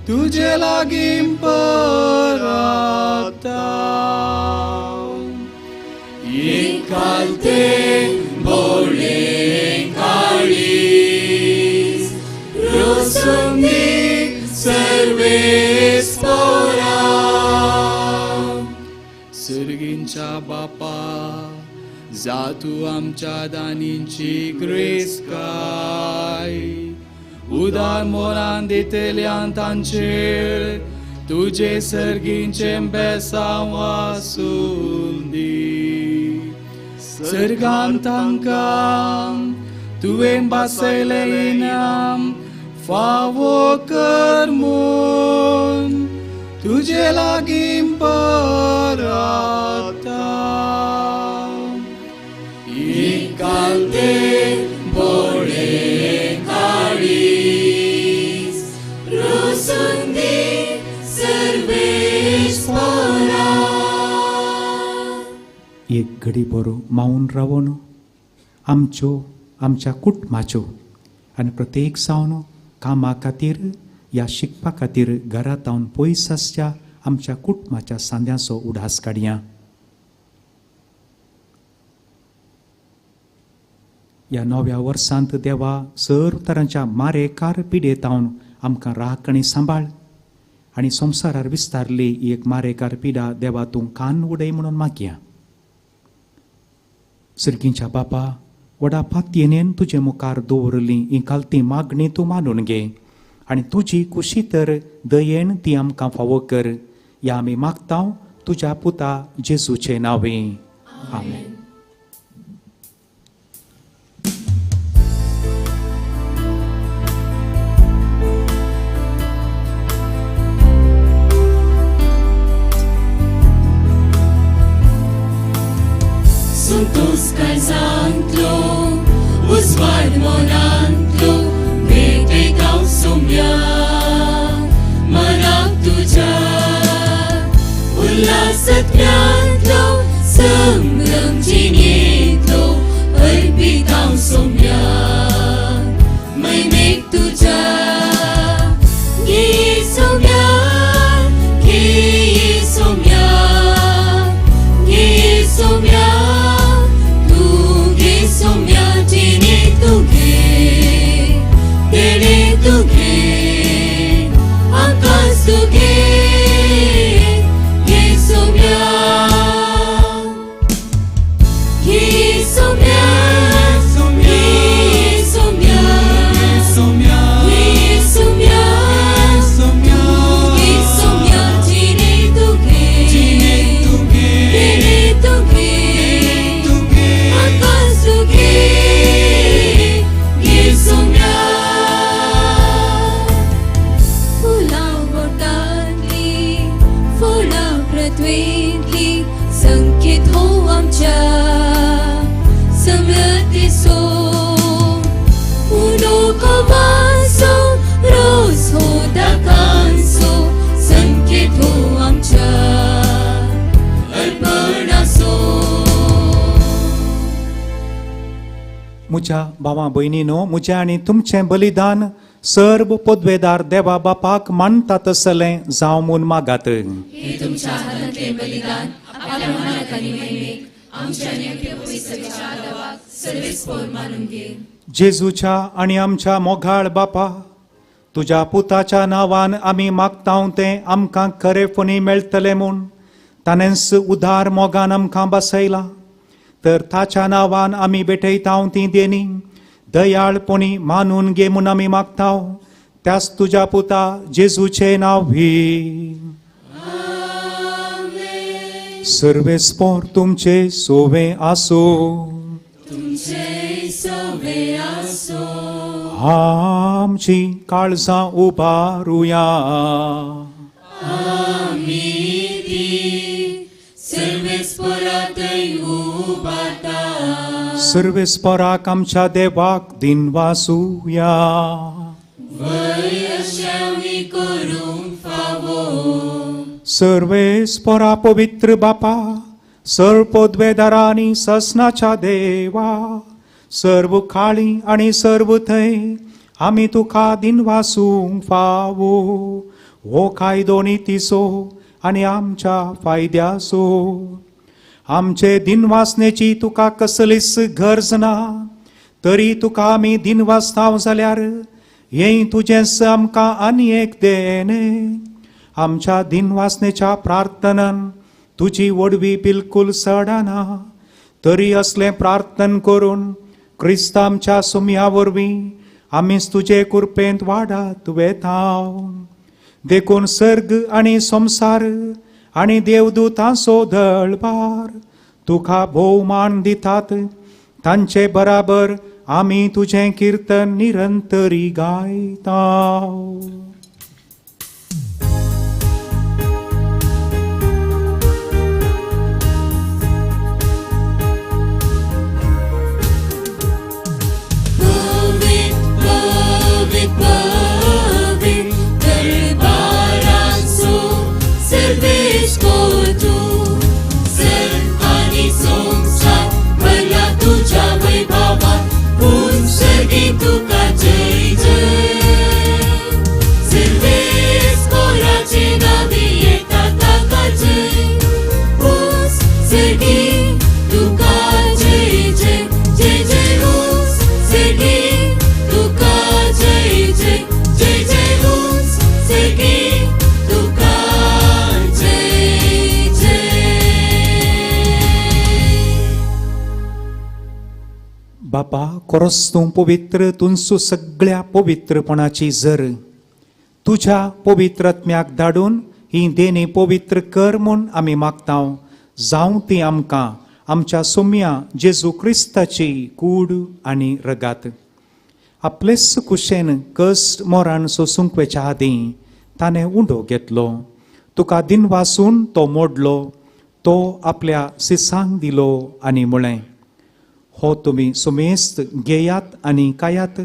तुजे लागीं पराता. सर्गींच्या बापा, जातू आमच्या दानींची ग्रेसकाय, उदार मोरान दितल्यान तांचेर तुजे सर्गींचें बेसांव आसूं दी. सर्गान तांकां तुवें बसयलें इनाम फावो कर म्हूण तुजे लागीं परता. इकालते बोळे काळीज रोसुंदी सर्वेस्परा. एक घडी बरो मावन रावोन आमच्यो आमच्या कुटुंबाच्यो आनी प्रत्येक जावन कामा खातीर या शिकपा खातीर घरांत पयस आसच्या आमच्या कुटुंबाच्या सांद्यांचो उडास काडया. ह्या नव्या वर्सांत देवा सर्व तरांच्या मारेकार पिडेतावन आमकां राख आनी सांबाळ आनी संवसारार विस्तारली ही एक मारेकार पिडा देवा तूं कान उडय म्हणून मागया. सर्गींच्या बापा, व्हडा पातयेन तुजे मुखार दवरली ही कालती मागणी तूं मानून घे आनी तुजी कुशी तर दयेन ती आमकां फावो कर. ह्या आमी मागता तुज्या पुता जेजूचे नांवे, आमेन. संतोष काळजांतलो उजवाड मनांतलो भेटयता सोम्या मनाक तुज्या, उल्हासत्म्यांतलो संभ्रम जिणेंतलो अर्पिता सोम्या मैमेक तुज्या. घे सोम्या, घे सोम्या, घे सोम्या, तूं घे सोम्या, जिणे तूं घे, देणे तूं घे, आकाश तूं घे, घे सोम्या. घे सोम्या, घे सोम्या, घे सोम्या, तूं घे सोम्या, जिणे तूं घे, देणे तूं घे, आकाश तूं घे, घे सोम्या. फुलां बोटांतली फुलां पृथ्वेंतली संकेत हो आमच्या समृद्धीचो. उलोको वासो रोज हो दाकांचो संकेत हो आमच्या अर्पणाचो. म्हज्या भावा भयणीनो, म्हजें आनी तुमचें बलिदान सर्व पदवेदार देवा बापाक मानता तसलें जावं म्हूण मागात. हे तुमच्या हातांतलें बलिदान आपल्या मनाक आनी महिमेक आमच्या आनी आपल्या पवित्रतेच्या आदावाक सर्वेस्पोर मानून घे. जेजूच्या आनी आमच्या मोगाळ बापा, तुज्या पुताच्या नांवान आमी मागता तें आमकां खरेपणी मेळटलें म्हूण ताणेंच उदार मोगान आमकां बसयला. तर ताच्या नांवान आमी भेटयता ती देणी दयाळपणी मानून घे म्हूण आमी मागता, त्याच तुज्या पुता जेजूचें नांव भी. सर्वेस्पोर तुमचे सोवे आसूं. तुमचे सोवे आसूं. आमची काळजां उबारुया. आमी ती सर्वेस्पोरांतय उबारता. सर्वेस्पोराक आमच्या देवाक दिनवासुया. वय अशें आमी करूंक फावो. सर्वेस्पोरा पवित्र बापा, सर्व पदवेदारांनी ससनाच्या देवा, सर्व काळी आनी सर्व थंय आमी तुका दिनवासूंक फावो. हो कायदो नितीचो आनी आमच्या फायद्याचो. आमचे दिनवासनेची तुका कसलीच गरज ना, तरी तुका आमी दिनवासताव जाल्यार हें तुजेंच आमकां आनी एक देणें. आमच्या दिनवासनेच्या प्रार्थनान तुजी वडवी बिलकुल सडना तरी असलें प्रार्थन करून क्रिस्त आमच्या सुमया वरवीं आमीच तुजे कुरपेंत वाडात वेता. देखून सर्ग आनी संवसार आनी देवदूतांचो दळबार तुका भोवमान दितात. तांचे बराबर आमी तुजें किर्तन निरंतरी गायता. बापा कोरस तूं पवित्र तुंसू सगळ्या पवित्रपणाची जर तुज्या पवित्रत्म्याक धाडून ही देणी पवित्र कर म्हूण आमी मागता. जावं ती आमकां आमच्या सोम्या जेजू क्रिस्ताची कूड आनी रगात. आपलेच कुशेन कश्ट मोरान सोसूंक वेच्या आदीं ताणें उंडो घेतलो. तुका दिनवासून तो मोडलो. तो आपल्या सिसांक दिलो आनी म्हळें, हो तुमी सुमेस्त घेयात आनी खायात.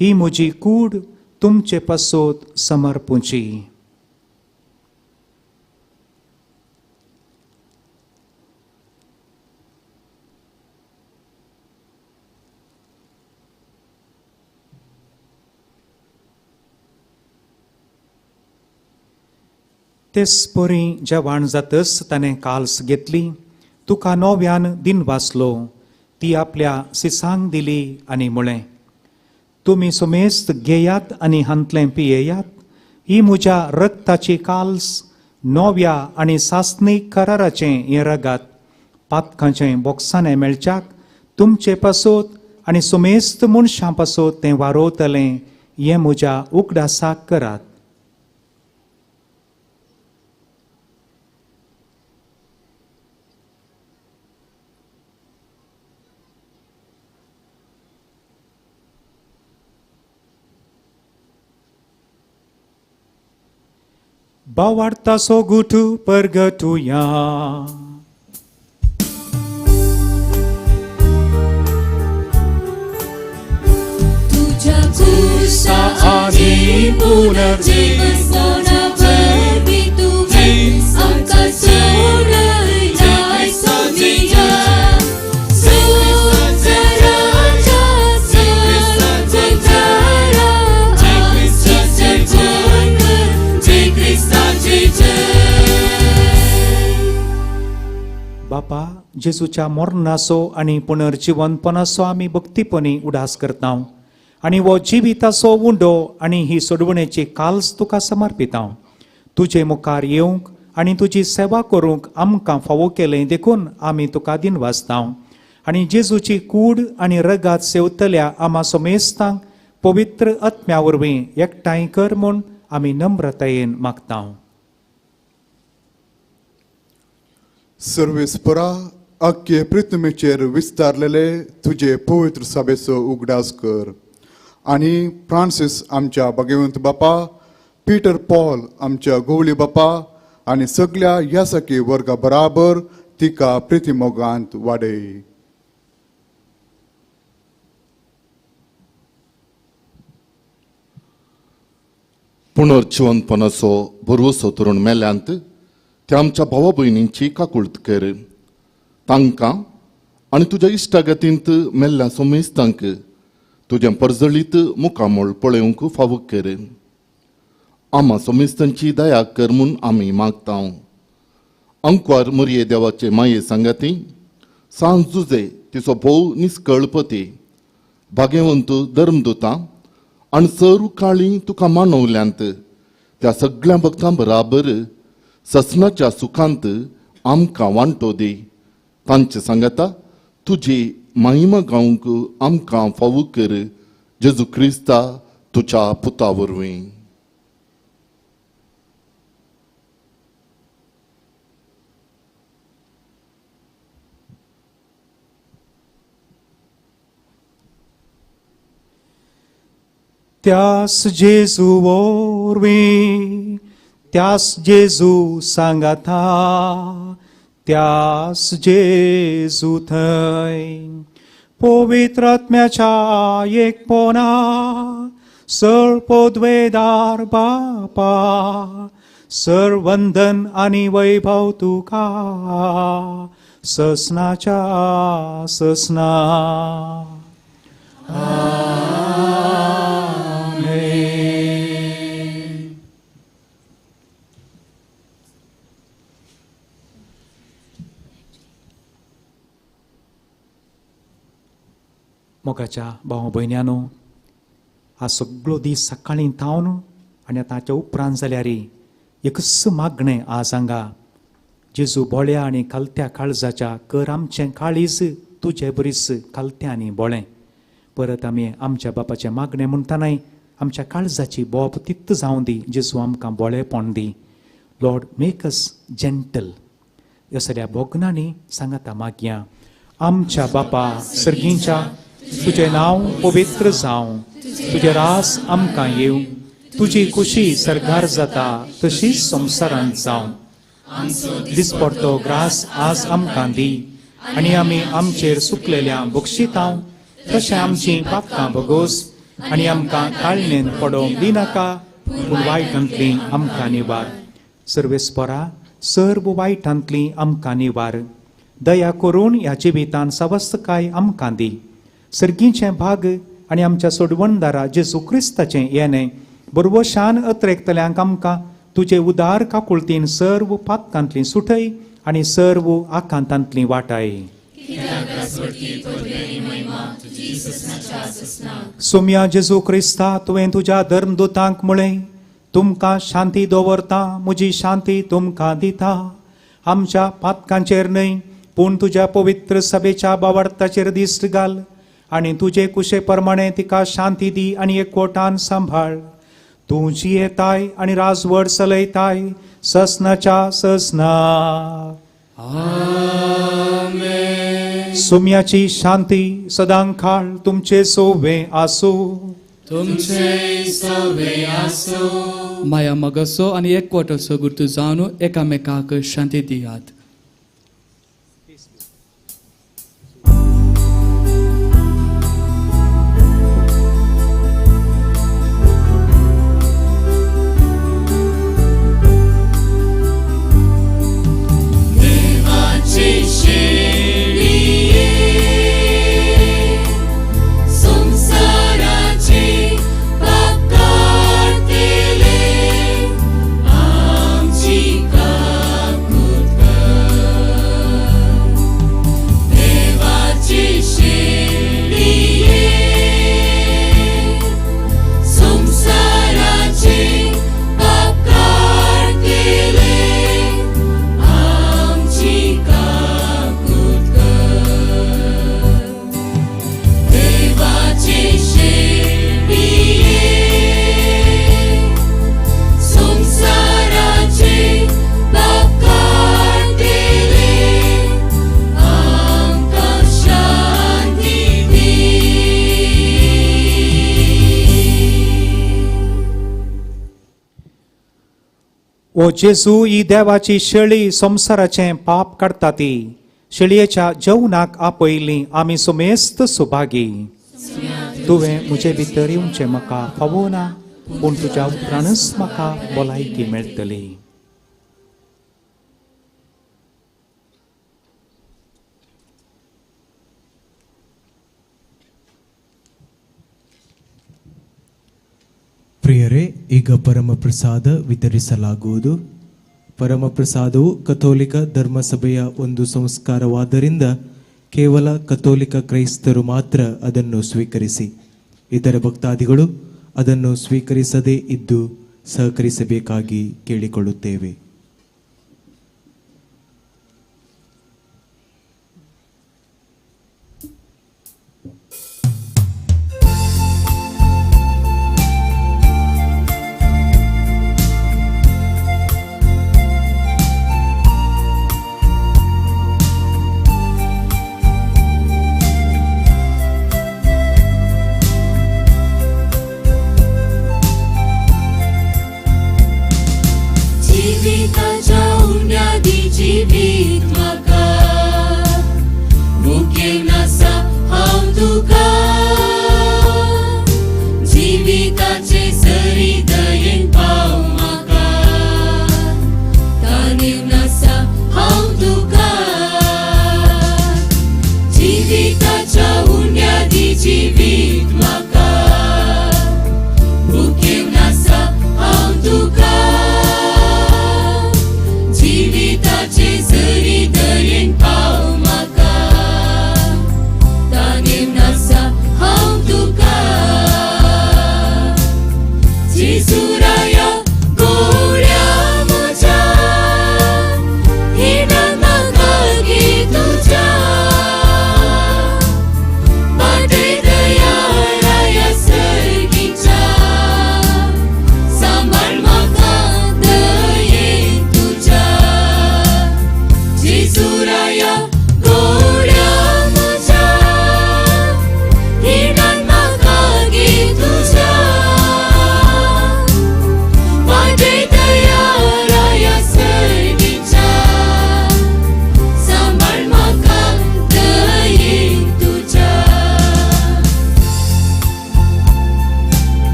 ही म्हजी कूड तुमचे पासत समर्पुची. तेच परी जेवण जातच ताणें काल्स घेतली. तुका नव्यान दिनवासलो. ती आपल्या सिसांक दिली आनी म्हळें, तुमी सुमेस्त घेयात आनी हांतलें पियेयात. ही म्हज्या रक्ताची काल्स नव्या आनी सासणीक कराराचें हें रगात पातकांचें बोक्साणें मेळच्याक तुमचे पासत आनी सुमेस्त मनशां पासत तें वारोवतलें. हें म्हज्या उगडासाक करात. बावार्ताचो गुटू परगटुया. तुझ्या कुसा आनी पुनर्जीवनपणा वरवीं तुवें आमकां सोडयलाय सोमिया. संवसाराच्या संवसारा बापा जेजूच्या मरणाचो आनी पुनर्जिवनपणाचो आमी भक्तीपणी उडास करता आनी हो जिविताचो उंडो आनी ही सोडवणेची काल्स तुका समर्पिता. तुजे मुखार येवंक आनी तुजी सेवा करूंक आमकां फावो केलें देखून आमी तुका दिनवासता. आनी जेजूची कूड आनी रगात सेवतल्या आमा समेस्तांक पवित्र आत्म्या वरवीं एकठांय कर म्हूण आमी नम्रतायेन मागता. सर्वेस्परा आख्खे पृथ्वीचेर विस्तारलेले तुजे पवित्र सभेचो उगडास कर आनी फ्रांसीस आमच्या भगवंत बापा, पीटर पॉल आमच्या गोवली बापा आनी सगल्या यासकी वर्गा बराबर तिका प्रितीमोगांत वाडय. पुनर्जिवनपणाचो भरवसो तरुण मेल्यांत त्या आमच्या भावा भयणींची काकुळत कर. तांकां आनी तुज्या इश्टागतींत मेल्ल्या सोमेस्तांक तुजें परजळीत मुखामळ पळोवंक फावो कर. आमा सोमेस्तांची दया कर म्हूण आमी मागता. अंकवार मरये देवाचे माये सांगाती सांज जुजे तिचो भोव निस्कळपती भागेवंत धर्मदुतां आनी सर काळी तुका मानवल्यांत त्या सगळ्या भक्तां बराबर ससनाच्या सुखांत आमकां वांटो दी. तांचे सांगाता तुजी महिमा गावंक आमकां फावो कर, जेजू क्रिस्ता तुज्या पुता वरवीं. त्यास जेजू वरवीं, त्यास जेजू सांगाता, त्यास जेजू थंय पवित्र आत्म्याच्या एकपणा सळ पदवेदार बापा, सर वंदन आनी वैभव तुका ससनाच्या ससना. मोगाच्या भाव भयण्यानो, आज सगळो दीस सकाळीं थावन आनी आतांच्या उपरांत जाल्यार एकच मागणें आज हांगा, जेजू बोळ्या आनी खालत्या काळजाच्या कर आमचें काळीज तुजे बरीच खालत्या आनी बोळें. परत आमी आमच्या बापाचें मागणें म्हणटनाय आमच्या काळजाची बोप तित्त जावं दी, जेजू आमकां बोळेपण दी. Lord make us gentle. ह्या सगळ्या भोगणांनी सांगाता मागया. आमच्या बापा सर्गींच्या, तुजें नांव पवित्र जावं, तुजें रास आमकां येवं, तुजी खुशी सरगार जाता तशीच संवसारांत जावं. दिसपडतो ग्रास आज आमकां दी आनी आमी आमचेर सुकलेल्या बक्षितांव तशें आमचीं पापकां भोगोस आनी आमकां काळणेन पडोवंक दिनाका, पूण वायटांतलीं आमकां निवार. सर्वेस्परा सर्व वायटांतलीं आमकां निवार. दया करून ह्या जिवितान सवस्तकाय आमकां दी. सर्गीचें भाग आनी आमच्या सोडवणदारा जेजू क्रिस्ताचें येणें बरवशान अत्रेकतल्यांक आमकां तुजे उदार काकुळतीन सर्व पातकांतलीं सुटय आनी सर्व आकांतांतलीं वाटाय. सोम्या जेजू क्रिस्ता, तुवें तुज्या धर्मदूतांक म्हळें, तुमकां शांती दवरता, म्हजी शांती तुमकां दिता. आमच्या पातकांचेर न्हय पूण तुज्या पवित्र सभेच्या बावार्थाचेर दिश्ट घाल आनी तुजे कुशे प्रमाणे तिका शांती दी आनी एकवटान सांबाळ. तूं जियेताय आनी राजवट चलयताय ससनाच्या ससना. सुम्याची शांती सदां काळ तुमचे सोवे आसूं. तुमचे सोवे आसूं. माया मगसो आनी एकवटाचो गुर्तू जावन एकामेकाक शांती दियात. ओ जेजू, ही देवाची शेळी संवसाराचें पाप काडटा ती शेळयेच्या जेवणाक आपयली आमी सुमेस्त सुभागी. तुवें म्हजे भितर येवचें म्हाका फावो ना, पूण तुज्या उपरांतच म्हाका भलायकी मेळटली. ಪ್ರಿಯರೇ, ಈಗ ಪರಮಪ್ರಸಾದ ವಿತರಿಸಲಾಗುವುದು. ಪರಮಪ್ರಸಾದವು ಕಥೋಲಿಕ ಧರ್ಮಸಭೆಯ ಒಂದು ಸಂಸ್ಕಾರವಾದ್ದರಿಂದ ಕೇವಲ ಕಥೋಲಿಕ ಕ್ರೈಸ್ತರು ಮಾತ್ರ ಅದನ್ನು ಸ್ವೀಕರಿಸಿ, ಇತರ ಭಕ್ತಾದಿಗಳು ಅದನ್ನು ಸ್ವೀಕರಿಸದೇ ಇದ್ದು ಸಹಕರಿಸಬೇಕಾಗಿ ಕೇಳಿಕೊಳ್ಳುತ್ತೇವೆ.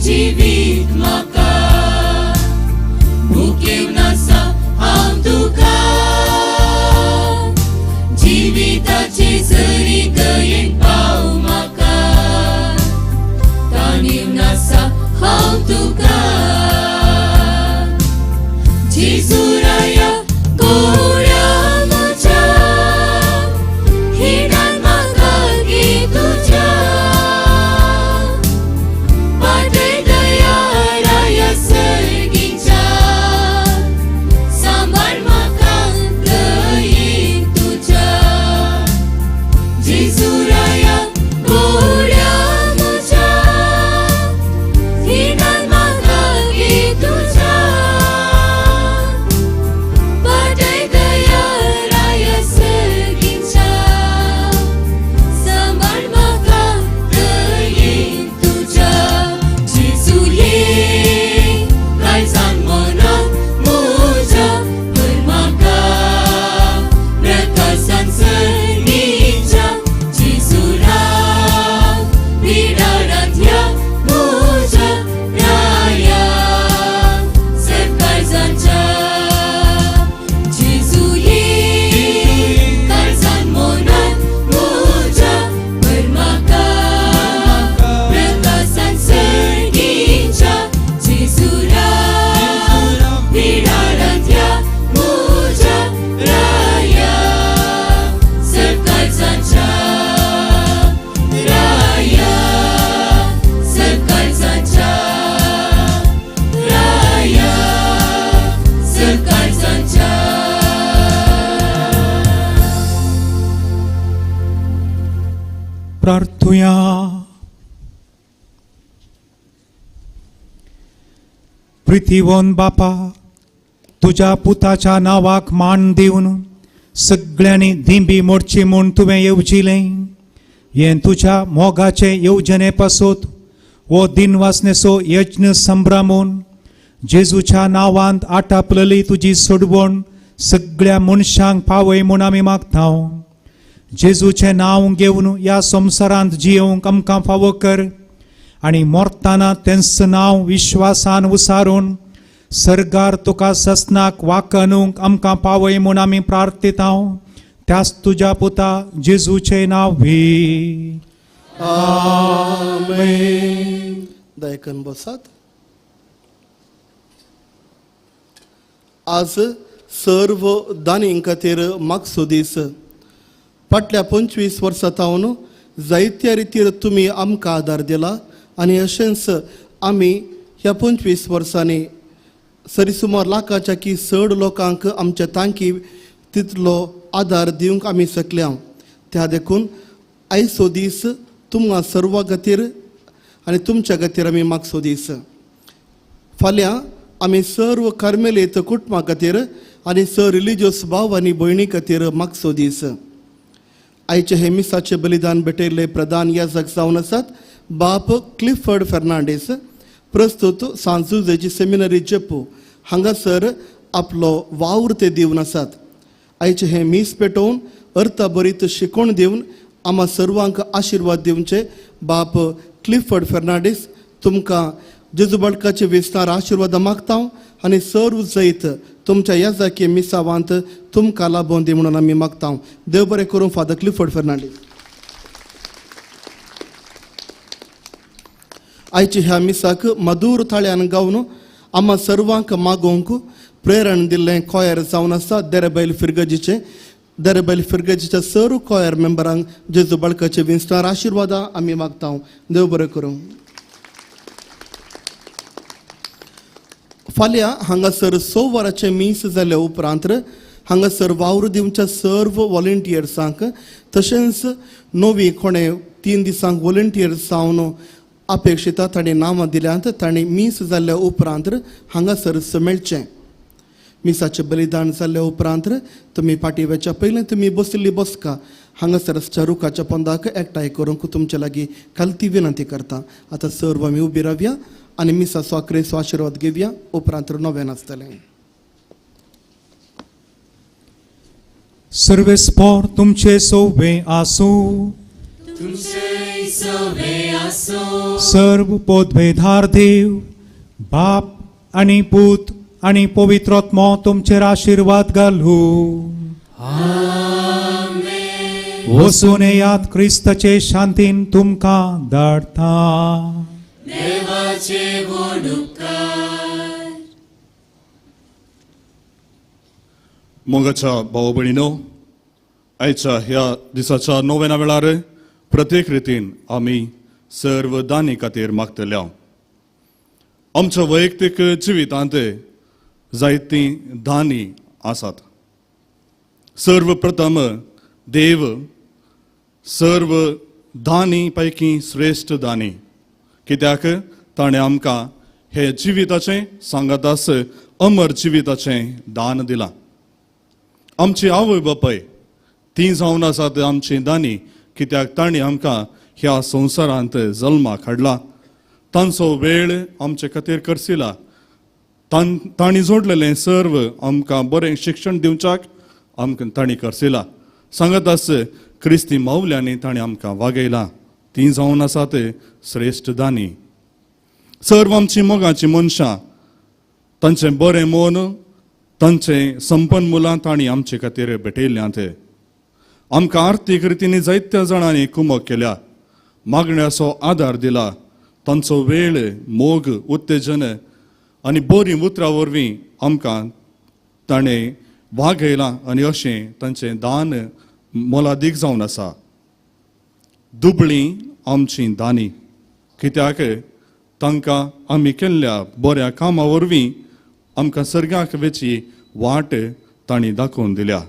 जिवीत म्हाका भुकेवन आसा हांव तुका जिविताचे जरी दयेन पाव म्हाका ताणेवन आसा हांव तुका जेजू राया गोड्या म्हज्या हिणान म्हाका घे तुज्या पाटय दया राया सर्गीच्या सांबाळ म्हाका दयेन तुज्या जेजू राया गोड्या म्हज्या हिणान म्हाका घे तुज्या पाटय दया राया सर्गीच्या सांबाळ म्हाका दयेन तुज्या जेजू ये काळजान मनान म्हज्या भर म्हाका प्रकाशान सर्गीच्या जेजू राग बिराडांत ह्या म्हज्या राया सरकाळजांच्या जेजू ये काळजान मनान म्हज्या भर म्हाका प्रकाशान सर्गीच्या जेजू राग बिराडांत ह्या म्हज्या राया सरकाळजांच्या राया सरकाळजांच्या राया सरकाळजांच्या. प्रार्थुया. प्रितीवन बापा, तुज्या पुताच्या नांवाक मान दिवन सगळ्यांनी दिंबी मोडची म्हूण तुवें येवजिलें. हें तुज्या मोगाचे येवजणे पासत हो दिनवासनेचो यज्ञ संभ्रमून जेजूच्या नांवांत आटापलेली तुजी सोडवण सगळ्या मनशांक पावय म्हूण आमी मागता. जेजूचें नांव घेवन ह्या संवसारांत जियोवंक आमकां फावो कर आनी मरतना तेंच नांव विश्वासान उसारून सर्गार तुका ससनाक वाकनूंक आमकां पावय म्हूण आमी प्रार्थिता. त्याच तुज्या पुता जेजूचें नांव भी. आमेन. दयकन बसात. आज सर्व दानीं खातीर मागसो दीस. फाटल्या 25 वर्सां तावन जायत्या रितीर तुमी आमकां आदार दिला आनी अशेंच आमी ह्या 25 वर्सांनी सरी सुमार लाखाच्या की चड लोकांक आमच्या तांकी तितलो आदार दिवंक आमी शकल्या. त्या देखून आयचो दीस तुमकां सर्वा खातीर आनी तुमच्या खातीर आमी मागचो दीस. फाल्यां आमी सर्व कार्मेलीत कुटुंबा खातीर आनी सर रिलिजियस भाव आनी भयणी खातीर मागचो दीस. आयचे हे मिसाचे बलिदान भेटयल्ले प्रधान याजक जावन आसात बाप क्लिफर्ड फेर्नांडीस, प्रस्तुत सांजुजेची सेमिनरी जेपू हांगासर आपलो वावर ते दिवन आसात. आयचे हे मीस पेटोवन अर्थाभरीत शिकोवण दिवन आमा सर्वांक आशिर्वाद दिवचे बाप क्लिफर्ड फेर्नांडीस तुमकां जेजू बाळकाचे विस्तार आशिर्वाद मागता आनी सर्व जैत तुमच्या याजाकी मिसावांत तुमकां लाभोवन दी म्हणून आमी मागता. देव बरें करूं फादर क्लिफर्ड फेर्नांडीस. आयच्या ह्या मिसाक मधूर थाळ्यान गावन आमा सर्वांक मागोवंक प्रेरण दिल्लें कॉयर जावन आसा देरेबैल फिरगजीचें. देरेबैल फिरगजीच्या सर्व कॉयर मेंबरांक जेजू बाळकाचे विस्तार आशिर्वादां आमी मागता. देव बरें करूं. फाल्यां हांगासर 6 वरांचें मीस जाल्या उपरांत हांगासर वावर दिवच्या सर्व वॉलंटियर्सांक तशेंच नवी कोणें 3 दिसांक वॉलंटियर्स जावन अपेक्षिता तांणी नांवां दिल्यांत तांणी मीस जाल्ल्या उपरांत हांगासर मेळचें. मिसाचें बलिदान जाल्ल्या उपरांत तुमी फाटीं वचच्या पयलीं तुमी बशिल्ली बसका हांगासर आसच्या रुखाच्या पोंदाक एकठांय करूंक तुमचे लागीं खालती विनंती करता. आतां सर्व आमी उबी रावया आनी मिसाचो आक्रेचो आशिर्वाद घेवया. उपरांत नवें आसतलें. सर्वेस्पोर तुमचे सोवे आसूं. तुमचेय सवे आसो. सर्व पोदभेदार देव बाप आनी पूत आनी पवित्र आत्मो तुमचेर आशिर्वाद घालू. वचून येयात, क्रिस्ताचे शांतीन तुमकां धाडटा. देवाचे व्हड उपकार. मोगाच्या भाव भयणीनो, आयच्या ह्या दिसाच्या नोवेना वेळार प्रत्येक रितीन आमी सर्व दानी खातीर मागतल्या. आमच्या वैयक्तीक जिवितांत जायतीं दानी आसात. सर्व प्रथम देव सर्व दानी पैकी श्रेश्ठ दानी, कित्याक ताणें आमकां हे जिविताचें सांगातास अमर जिविताचें दान दिलां. आमची आवय बापाय ती जावन आसात आमची दानी, कित्याक तांणी आमकां ह्या संवसारांत जल्माक हाडला. तांचो वेळ आमचे खातीर करसिला. तांणी जोडलेलें सर्व आमकां बरें शिक्षण दिवच्याक आमकां तांणी करसिला. सांगत आस क्रिस्ती मावल्यांनी तांणी आमकां वागयलां. ती जावन आसात श्रेश्ठ दानी. सर्व आमची मोगाची मनशां, तांचें बरें मन, तांचें संपन्न मुलां तांणी आमचे खातीर भेटयल्यांत. आमकां आर्थीक रितीन जायत्या जाणांनी कुमक केल्या, मागण्याचो आदार दिला. तांचो वेळ, मोग, उत्तेजन आनी बरीं उतरां वरवीं आमकां ताणें वागयलां आनी अशें तांचें दान मोलादीक जावन आसा. दुबळीं आमचीं दानी, कित्याक तांकां आमी केल्ल्या बऱ्या कामा वरवीं आमकां सर्गाक वेची वाट तांणी दाखोवन दिल्या.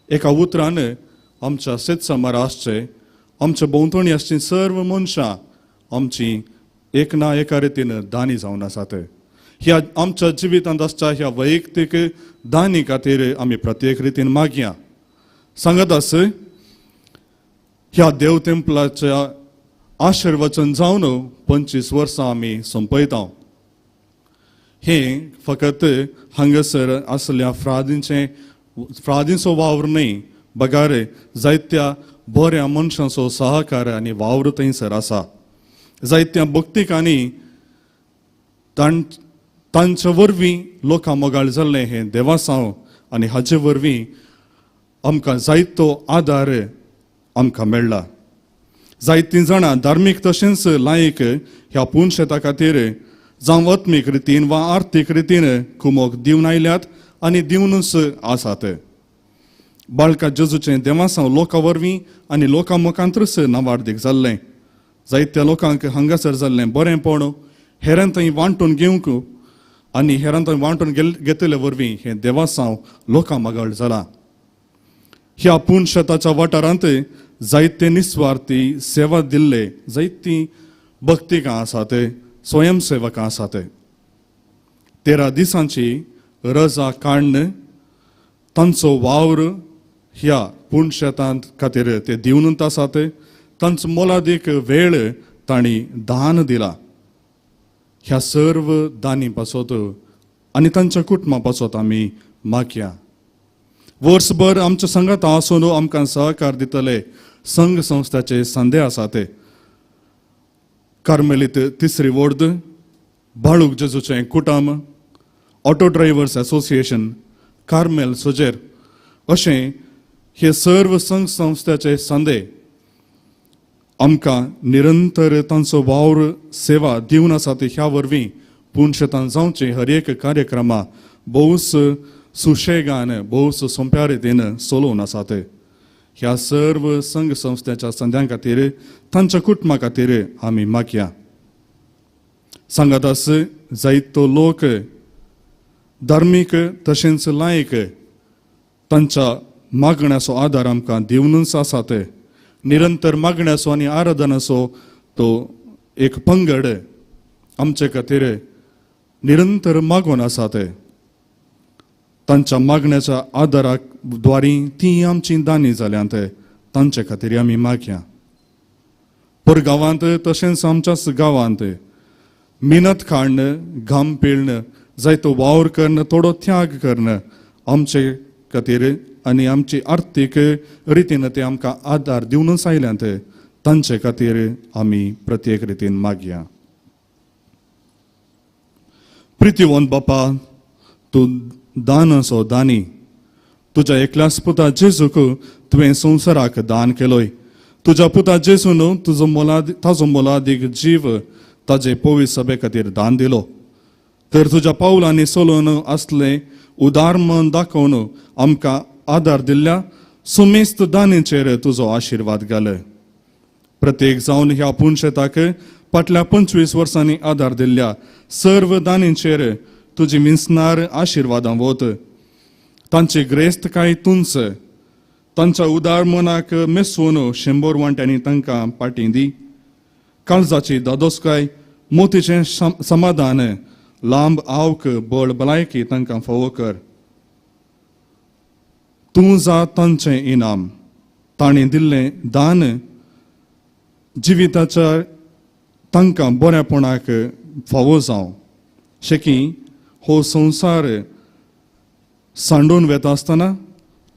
एका उतरान आमच्या शेतसमार आसचे, आमच्या भोंवतणी आसची सर्व मनशां आमची एक ना एका रितीन दानी जावन आसात. ह्या आमच्या जिवितांत आसच्या ह्या वैयक्तीक दानी खातीर आमी प्रत्येक रितीन मागया. सांगत आस ह्या देव तेंपलाच्या आशिर्वचन जावन 25 वर्सां आमी सोंपयता. हें फकत हांगासर आसल्या फ्रादींचो वावर न्हय, बगार जायत्या बऱ्या मनशांचो सहकार आनी वावर थंयसर आसा. जायत्या भक्तिकांनी तांच्या वरवीं लोकां मोगाळ जाल्लें हें देवासांव आनी हाचे वरवीं आमकां जायतो आदार आमकां मेळ्ळा. जायतीं जाणां धार्मीक तशेंच लायक ह्या पुनशेता खातीर जावं आत्मीक रितीन वा आर्थीक रितीन कुमोक दिवन आयल्यात आनी दिवनूच आसात. बाळका जेजूचें देवासांव लोकां वरवीं आनी लोकां मुखांतूच नावार्दीक जाल्लें. जायत्या लोकांक हांगासर जाल्लें बरेंपण हेरां थंय वांटून घेवंक आनी हेरां थंय वांटून घेतले वरवीं हें देवासांव लोकां मागाळ जालां. ह्या पुनशेताच्या वाठारांत जायते निस्वार्थी सेवा दिल्ले जायतीं भक्तिकां आसात, स्वयंसेवकां आसात. 13 दिसांची रजा काडून तांचो वावर ह्या पुनशेतांत खातीर ते दिवनूच आसात. तांचो मोलादीक वेळ तांणी दान दिला. ह्या सर्व दानी पासत आनी तांच्या कुटुंबा पासत आमी मागया. वर्सभर आमच्या संगात आसून आमकां सहकार दितले संघ संस्थाचे संदे आसात. कार्मेलीत तिसरी वोर्द, बाळूक जेजूचें कुटुंब, ऑटो ड्रायव्हर्स असोसिएशन, कार्मेल सोजेर अशें हे सर्व संघ संस्थाचे संदे आमकां निरंतर तांचो वावर सेवा दिवन आसात. ह्या वरवीं पुनशेतान जावचे हर एक कार्यक्रमा भोवच सुशेगान भोवच सोंप्या रितीन चलोवन आसात. ह्या सर्व संघ संस्थेच्या संद्यां खातीर तांच्या कुटुंबा खातीर आमी मागया. सांगात आस जायतो लोक धार्मीक तशेंच लायक तांच्या मागण्याचो आदार आमकां दिवनूच आसात. निरंतर मागण्याचो आनी आराधनाचो तो एक पंगड आमचे खातीर निरंतर मागून आसात. तांच्या मागण्याच्या आदाराक द्वारी ती आमची दानी जाल्यांत, तांचे खातीर आमी मागया. परगांवांत तशेंच आमच्याच गांवांत मिनत काडून, घाम पिळण, जायतो वावर करून, थोडो त्याग करून आमचे खातीर आनी आमची आर्थीक रितीन ते आमकां आदार दिवनूच आयल्यात, तांचे खातीर आमी प्रत्येक रितीन मागया. प्रितीवंत बापा, तूं दानाचो दानी, तुज्या एकल्याच पुता जेजूक तुवें संवसाराक दान केलोय. तुज्या पुता जेजून तुजो मोलादीक ताजो मोलादीक जीव ताजे पवित्र सभे खातीर दान दिलो. तर तुज्या पावलांनी चलोवन आसलें उदार मन दाखोवन आमकां आदार दिल्ल्या सुमेस्त दानीचेर तुजो आशिर्वाद घाल. प्रत्येक जावन ह्या पुनशेताक फाटल्या 25 वर्सांनी आदार दिल्ल्या सर्व दानींचेर तुजी विंचणार आशिर्वादां वत. तांची ग्रेस्तकाय तुंच तांच्या उदार मनाक मेसून 100 वांट्यांनी तांकां पाटी दी. काळजाची दादोसकाय, मोतीचें समाधान, लांब आवक, बळ भलायकी तांकां फावो कर. तूं जा तांचें इनाम, तांणी दिल्लें दान जिविताच्या तांकां बऱ्यापणाक फावो जावं. शेकी हो संवसार सांडून वेता आसतना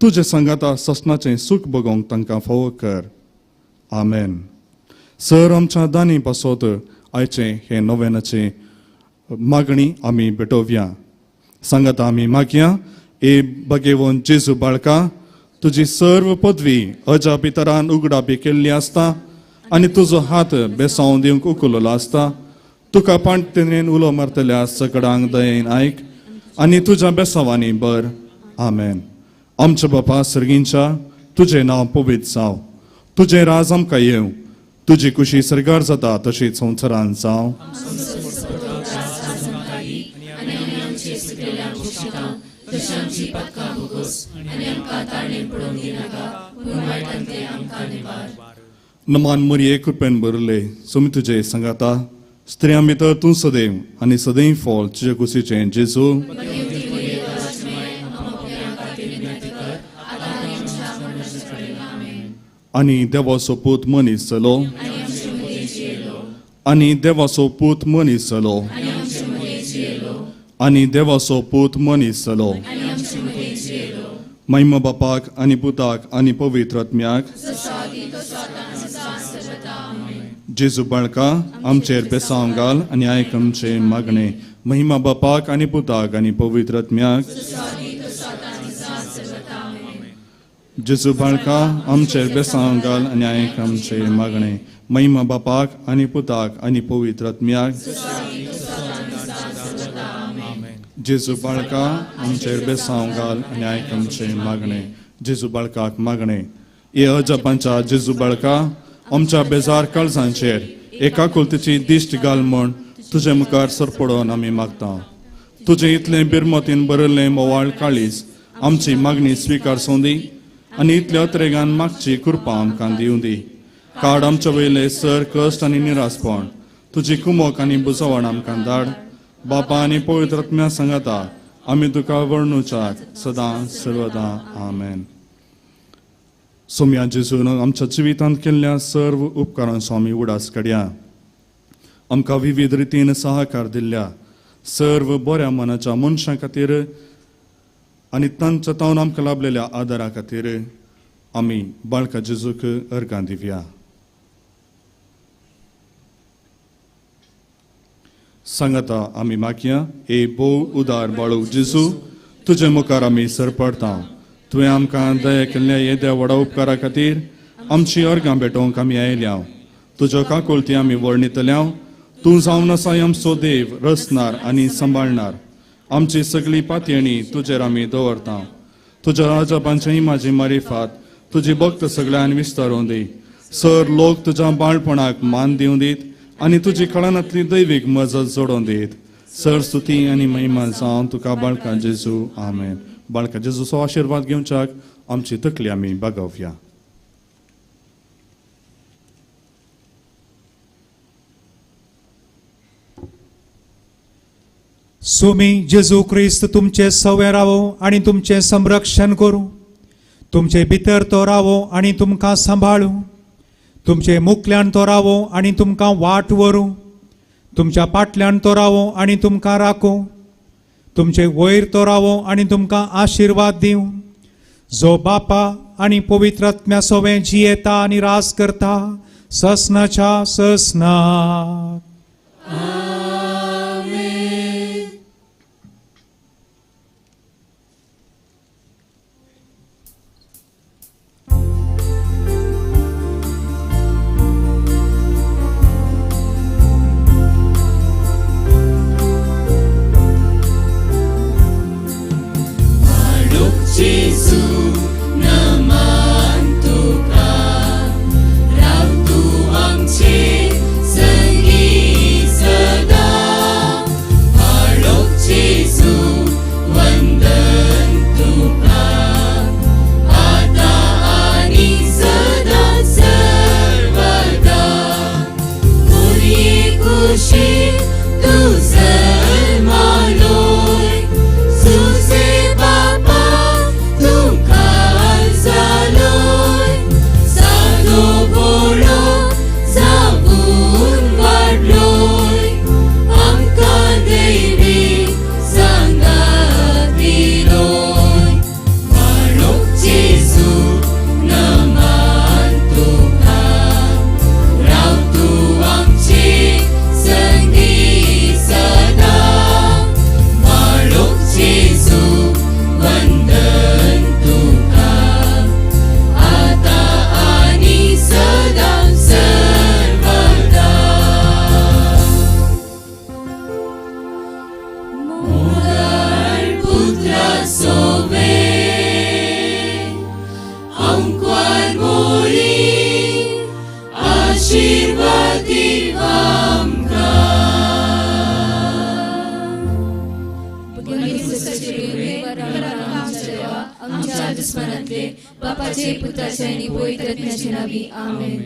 तुजे सांगाता ससनाचें सूख बगोवंक तांकां फावो कर. आमेन. सर आमच्या दानी पासत आयचें हें नोवेनाचें मागणी आमी भेटोवया. सांगाता आमी मागया. ए भगेवन जेजू बाळका, तुजी सर्व पदवी अजापितरान उगडापी केल्ली आसता आनी तुजो हात बेसांव दिवंक उखललो आसता. तुका पांटतेनेन उलो मारतल्या सगळ्यांक दयेन आयक आनी तुज्या बेसांवांनी बर. आमेन. आमच्या बापा सर्गींच्या, तुजें नांव पवित्र जावं, तुजें राज आमकां येवं, तुजी कुशी सर्गार जाता तशीच संवसारान जावं. नमान मरिये, कृपेन भरले, सुमी तुजे सांगाता, स्त्रियां भितर तूं सदैव आनी सदैव फळ तुजे कुशीचें जेजू. आनी देवाचो पूत मनीस जालो, आनी देवाचो पूत मनीस जालो, आनी देवाचो पूत मनीस जालो. महिमा बापाक आनी पुताक आनी पवित्र आत्म्याक. जेजू बाळका, आमचेर बेसांव घाल आनी आयक आमचें मागणें. महिमा बापाक आनी पुताक आनी पवित्र आत्म्याक. जेजू बाळका, आमचेर बेसांव घाल आनी आयक आमचें मागणें. महिमा बापाक आनी पुताक आनी पवित्र आत्म्याक. जेजू बाळका, आमचेर बेसांव घाल आनी आयक आमचें मागणें. जेजू बाळकाक मागणें. हे अजपांच्या जेजू बाळका, आमच्या बेजार काळजांचेर एका कुलतीची दिश्ट घाल म्हूण तुजे मुखार सरपडोवन आमी मागता. तुजें इतलें बिरमतीन भरिल्लें मोवाळ काळीज आमची मागणी स्विकार सोंदी आनी इतल्या अत्रेगान मागची कृपा आमकां दिवं दी. काड आमच्या वयले सर कश्ट आनी निरासपण, तुजी कुमोक आनी बुजवण आमकां धाड. बापा आनी पवित्र आत्म्या सांगाता आमी तुका वर्णुच्याक सदां सर्वदां. आमेन. सोम्या जेजून आमच्या जिवितांत केल्ल्या सर्व उपकारांचो आमी उडास काडया. आमकां विविध रितीन सहकार दिल्ल्या सर्व बऱ्या मनाच्या मनशां खातीर आनी तांच्या तावन आमकां लाभलेल्या आदारा खातीर आमी बाळका जेजूक अर्गां दिवया. सांगाता आमी मागया. ए भोव उदार बाळू जेजू, तुजे मुखार आमी सरपडटा. तुवें आमकां दया केल्ल्या येद्या व्हडा उपकारा खातीर आमची अर्गां भेटोवंक आमी आयल्या. तुज्यो काकुळती आमी वर्णितल्या. तूं जावन आसा आमचो देव, रचणार आनी सांबाळणार. आमची सगळी पातयेणी तुजेर आमी दवरता. तुज्या राजापांची म्हाजी मारिफात तुजी भक्त सगळ्यान विस्तारून दी. सर लोक तुज्या बाळपणाक मान दिवं दीत आनी तुजी कळनांतली दैवीक मजत जोडोवन दीत. सर स्तुती आनी महिमा जावन तुका बाळका जेजू. आमेन. बाळका जेजूचो आशिर्वाद घेवच्याक आमची तकली आमी बागोवया. सुमी जेजू क्रिस्त तुमचे सवे रावो आनी तुमचें संरक्षण करूं. तुमचे भितर तो रावो आनी तुमकां सांबाळूं. तुमचे मुखल्यान तो रावो आनी तुमकां वाट व्हरूं. तुमच्या पाटल्यान तो रावो आनी तुमकां राखूं. तुमचे वयर तो रावो आनी तुमकां आशिर्वाद दिवं. जो बापा आनी पवित्र आत्म्या सवें जियेता आनी राज करता ससनाच्या ससनाक. आमेन. जेजू नमान तुका, राव तूं आमचे संगी सदा. बाळोक जेजू वंदन तुका, आतां आनी सदां सर्वदा. मोरये कुशीक तूं जल्मालोय, सुसे बापा तूं खाल जालोय. सादो भोळो जावन वाडलोय, आमकां दैवी सांगात दिलोय. बाळोक जेजू नमान तुका, राव तूं आमचे संगी सदा. बाळोक जेजू वंदन तुका, आतां आनी सदां सर्वदा. मोगाळ पुत्रा सोवे आंकवार मोरी, आशिर्वाद दिव आमकां. आमच्या दुस्मानांतले बापाचे पुत्राचे आनी पवित्र आत्म्याचे नांवी आमेन.